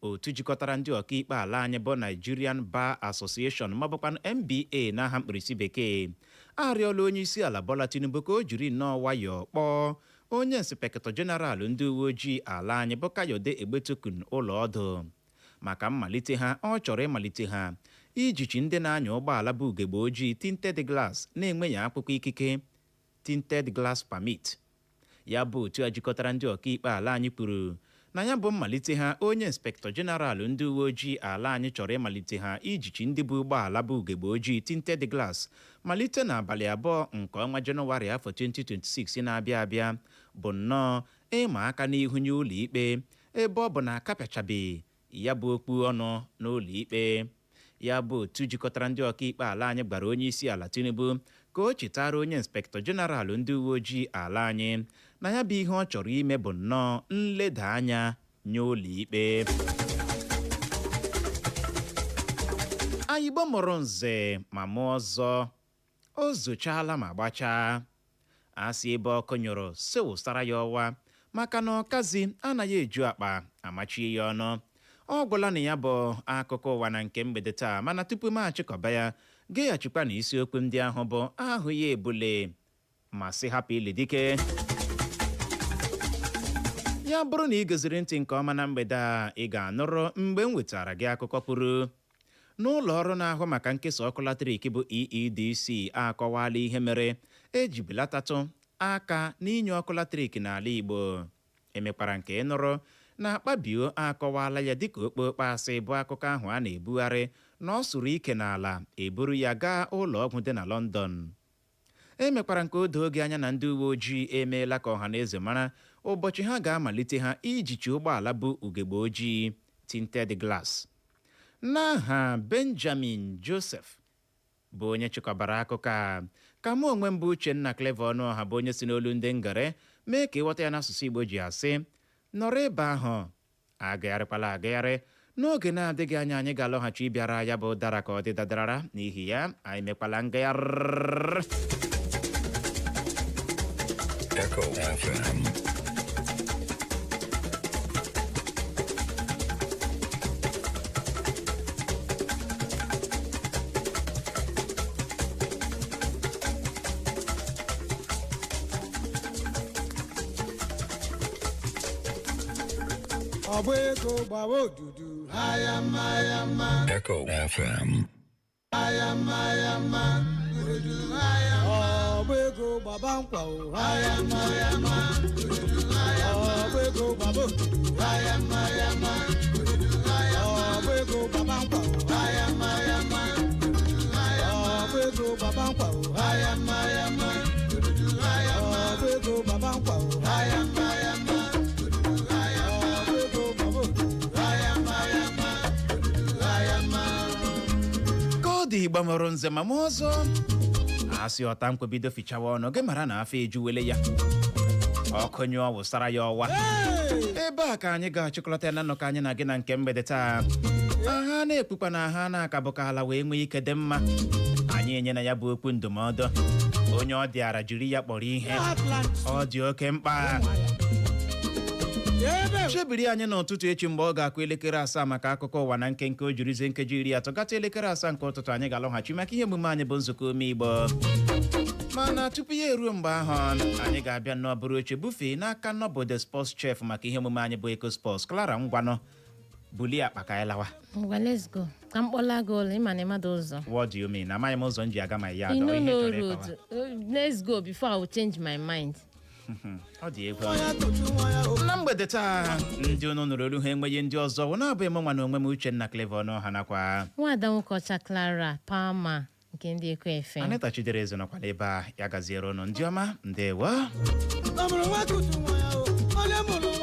otu jikọtara ndị ọkaikpe ala anyị bụ Nigerian Bar Association, maọbụkwanụ NBA n'aha mkpirisi bekee, arịọla onye isi ala Bola Tinubu ka o jiri nnọọ nwayọọ kpọọ onye inspector general ndị uwe ojii ala anyị bụ Kayode Egbetokun ụlọ ọdụ maka mmalite ha ọ chọrọ ịmalite ha ijichi ndị na-anya ụgbọala bụ ugegbe ojii tinted glass na-enweghị akwụkwọ ikike tinted glass permit. Ya bụ otu a jikọtara ndị ọkaikpe ala anyị kwuru na ya bụ mmalite ha onye inspector general ndị uwe ojii ala anyị chọrọ ịmalite ha ijichi ndị bụ ụgbọala bụ ugegbe ojii tinted glass malite n'abalị 2 nke ọnwa Jenụwarị afọ 2026 na-abịa abịa bụ nnọọ ịma aka n'ihu nye ụlọ ikpe, ebe ọ bụ na akapịachabeghị ya bụ okpu ọnụ n'ụlọ ikpe. Ya bụ otu jikọtara ndị ọkaikpe ala anyị gwara onye isi ala Tinubu ka o chetara onye inspector general ndị uwe ojii ala anyị na ya bụ ihe ọ chọrọ ime bụ nnọọ nleda anya nye ụlọ ikpe. Ayigbo mụrụ nze ma mụọ ọzọ, o zochaala ma gbachaa. Asị ebe ọkụ nyụrụ si wụsara ya ọwa, maka na ọkazi anaghị eju akpa amachie ya ọnụ. Ọ gwụla na ya bụ akụkọ ụwa na nke mgbede taa, mana tupu m achịkọba ya, geghachikwa na isiokwu ndị ahụ bụ ahụ ya ebule ma sị hapụ ili dike. Ya bụrụ na ị goziri ntị nke ọma na mgbede a, ị ga-anụrụ mgbe m wetara gị akụkọ kwuru n'ụlọ ọrụ na-ahụ maka nkesa ọkụ latrik bụ EEDC akọwala ihe mere eji belatatụ aka n'inye ọkụ latrik n'ala Igbo. Emekwara nke ịnụrụ na Akpabio akọwala ya dịka okpokpo asị bụ akụkọ ahụ a na-ebugharị na ọ sụrụ ike n'ala eburu ya gaa ụlọ ọgwụ dị na London. Emekwara nke o doo gị anya na ndị uwe ojii emeela ka ọha na eze mara ụbọchị ha ga-amalite ha ijichi ụgbọala bụ ugegbe ojii tinted glass. N'aha Benjamin Joseph bụ onye chịkọbara akụkọ a, ka mụ onwe m bụ Uchenna Clever Ọnụọha bụ onye si n'olu ndị ngere mee ka ịghọta ya n'asụsụ Igbo ji asị nọrọ ebe ahụ, agagharịkwala agagharị. N'oge na-adịghị anya anyị ga-alọghachi ịbịara ya bụ dara ka ọ dị dadarara. N'ihi ya, anyị mekwala ngagharị. Echo FM. Ọ bụ ego gbawa odudu aya mma ya mma. Echo FM. Aya mma ya mma odudu aya mma. Ọ bụ ego gbaba nkwa o aya mma ya mma odudu aya mma. Ọ bụ ego gbaba odudu aya mma ya mma odudu aya mma. Ọ bụ ego gbaba nkwa o aya mma ya mma odudu aya mma. Ọ bụ ego gbaba nkwa o aya mma ya mma odudu aya mma. Ọ bụ ego gbaba nkwa o aya mma ya mma odudu aya mma. Ọ bụ ego gbaba odudu aya mma ya mma odudu aya mma. Ka ọ dị, gbamọrọ nze ma mụ ọzọ asị ọta nkwebido fichawa ọnụ gị mara na afọ ejuwele ya, ọkụ nyụọ wụsara ya ọwa. Ebe a ka anyị ga-achịkọlọta ya na nnọkọ anyị na gị na nke mgbede taa. Aha na-ekpukpa na aha na-akabụ ka ala wee nwee ike dị mma. Anyị enyela ya bụ okwu ndụmọdụ, onye ọ dịara jiri ya kpọrọ ihe, ọ dị oke mkpa. Chebiri anyị n'ụtụtụ echi mgbe ọ ga-akụ elekere 7 maka akụkọ ụwa na nkenke. O jirizie nkeji 30 gata elekere 7 nke ụtụtụ, anyị ga-alọghachi maka ihe omume anyị bụ nzukọ ome Igbo. Mana tupu ya eruo mgbe ahụ, anyị ga-abịa nnọọ bụrụ oche bufee n'aka Nọbụ Sports Chef maka ihe omume anyị bụ Eko Sports. Clara, ngwanụ, bulie akpa ka anyị lawa. Ngwa, let's go. Ka m kpọla gị ụlọ, ịma na ịmada ụzọ. What do you mean? Amaghị m ụzọ m ji aga ma ya You adọ no ihe know chọrọ road. ịkọwa. Let's go before I will change my mind. Ọ dị egwu. Na mgbede taa, ndị unu nụrụ olu ha enweghị ndị ọzọ wụ na-abụghị m nwa na onwe m, Uchenna Clever Ọnụọha, nakwa Nwaada nwoke ọcha Clara Palmer nke ndị Eko FM. Anita Chidere Eze nọkwa n'ebe a. Ya gaziere ụnụ ndị ọma, ndewo. Ọ mụrụ nwa kutu nwa ya o onye mụrụ.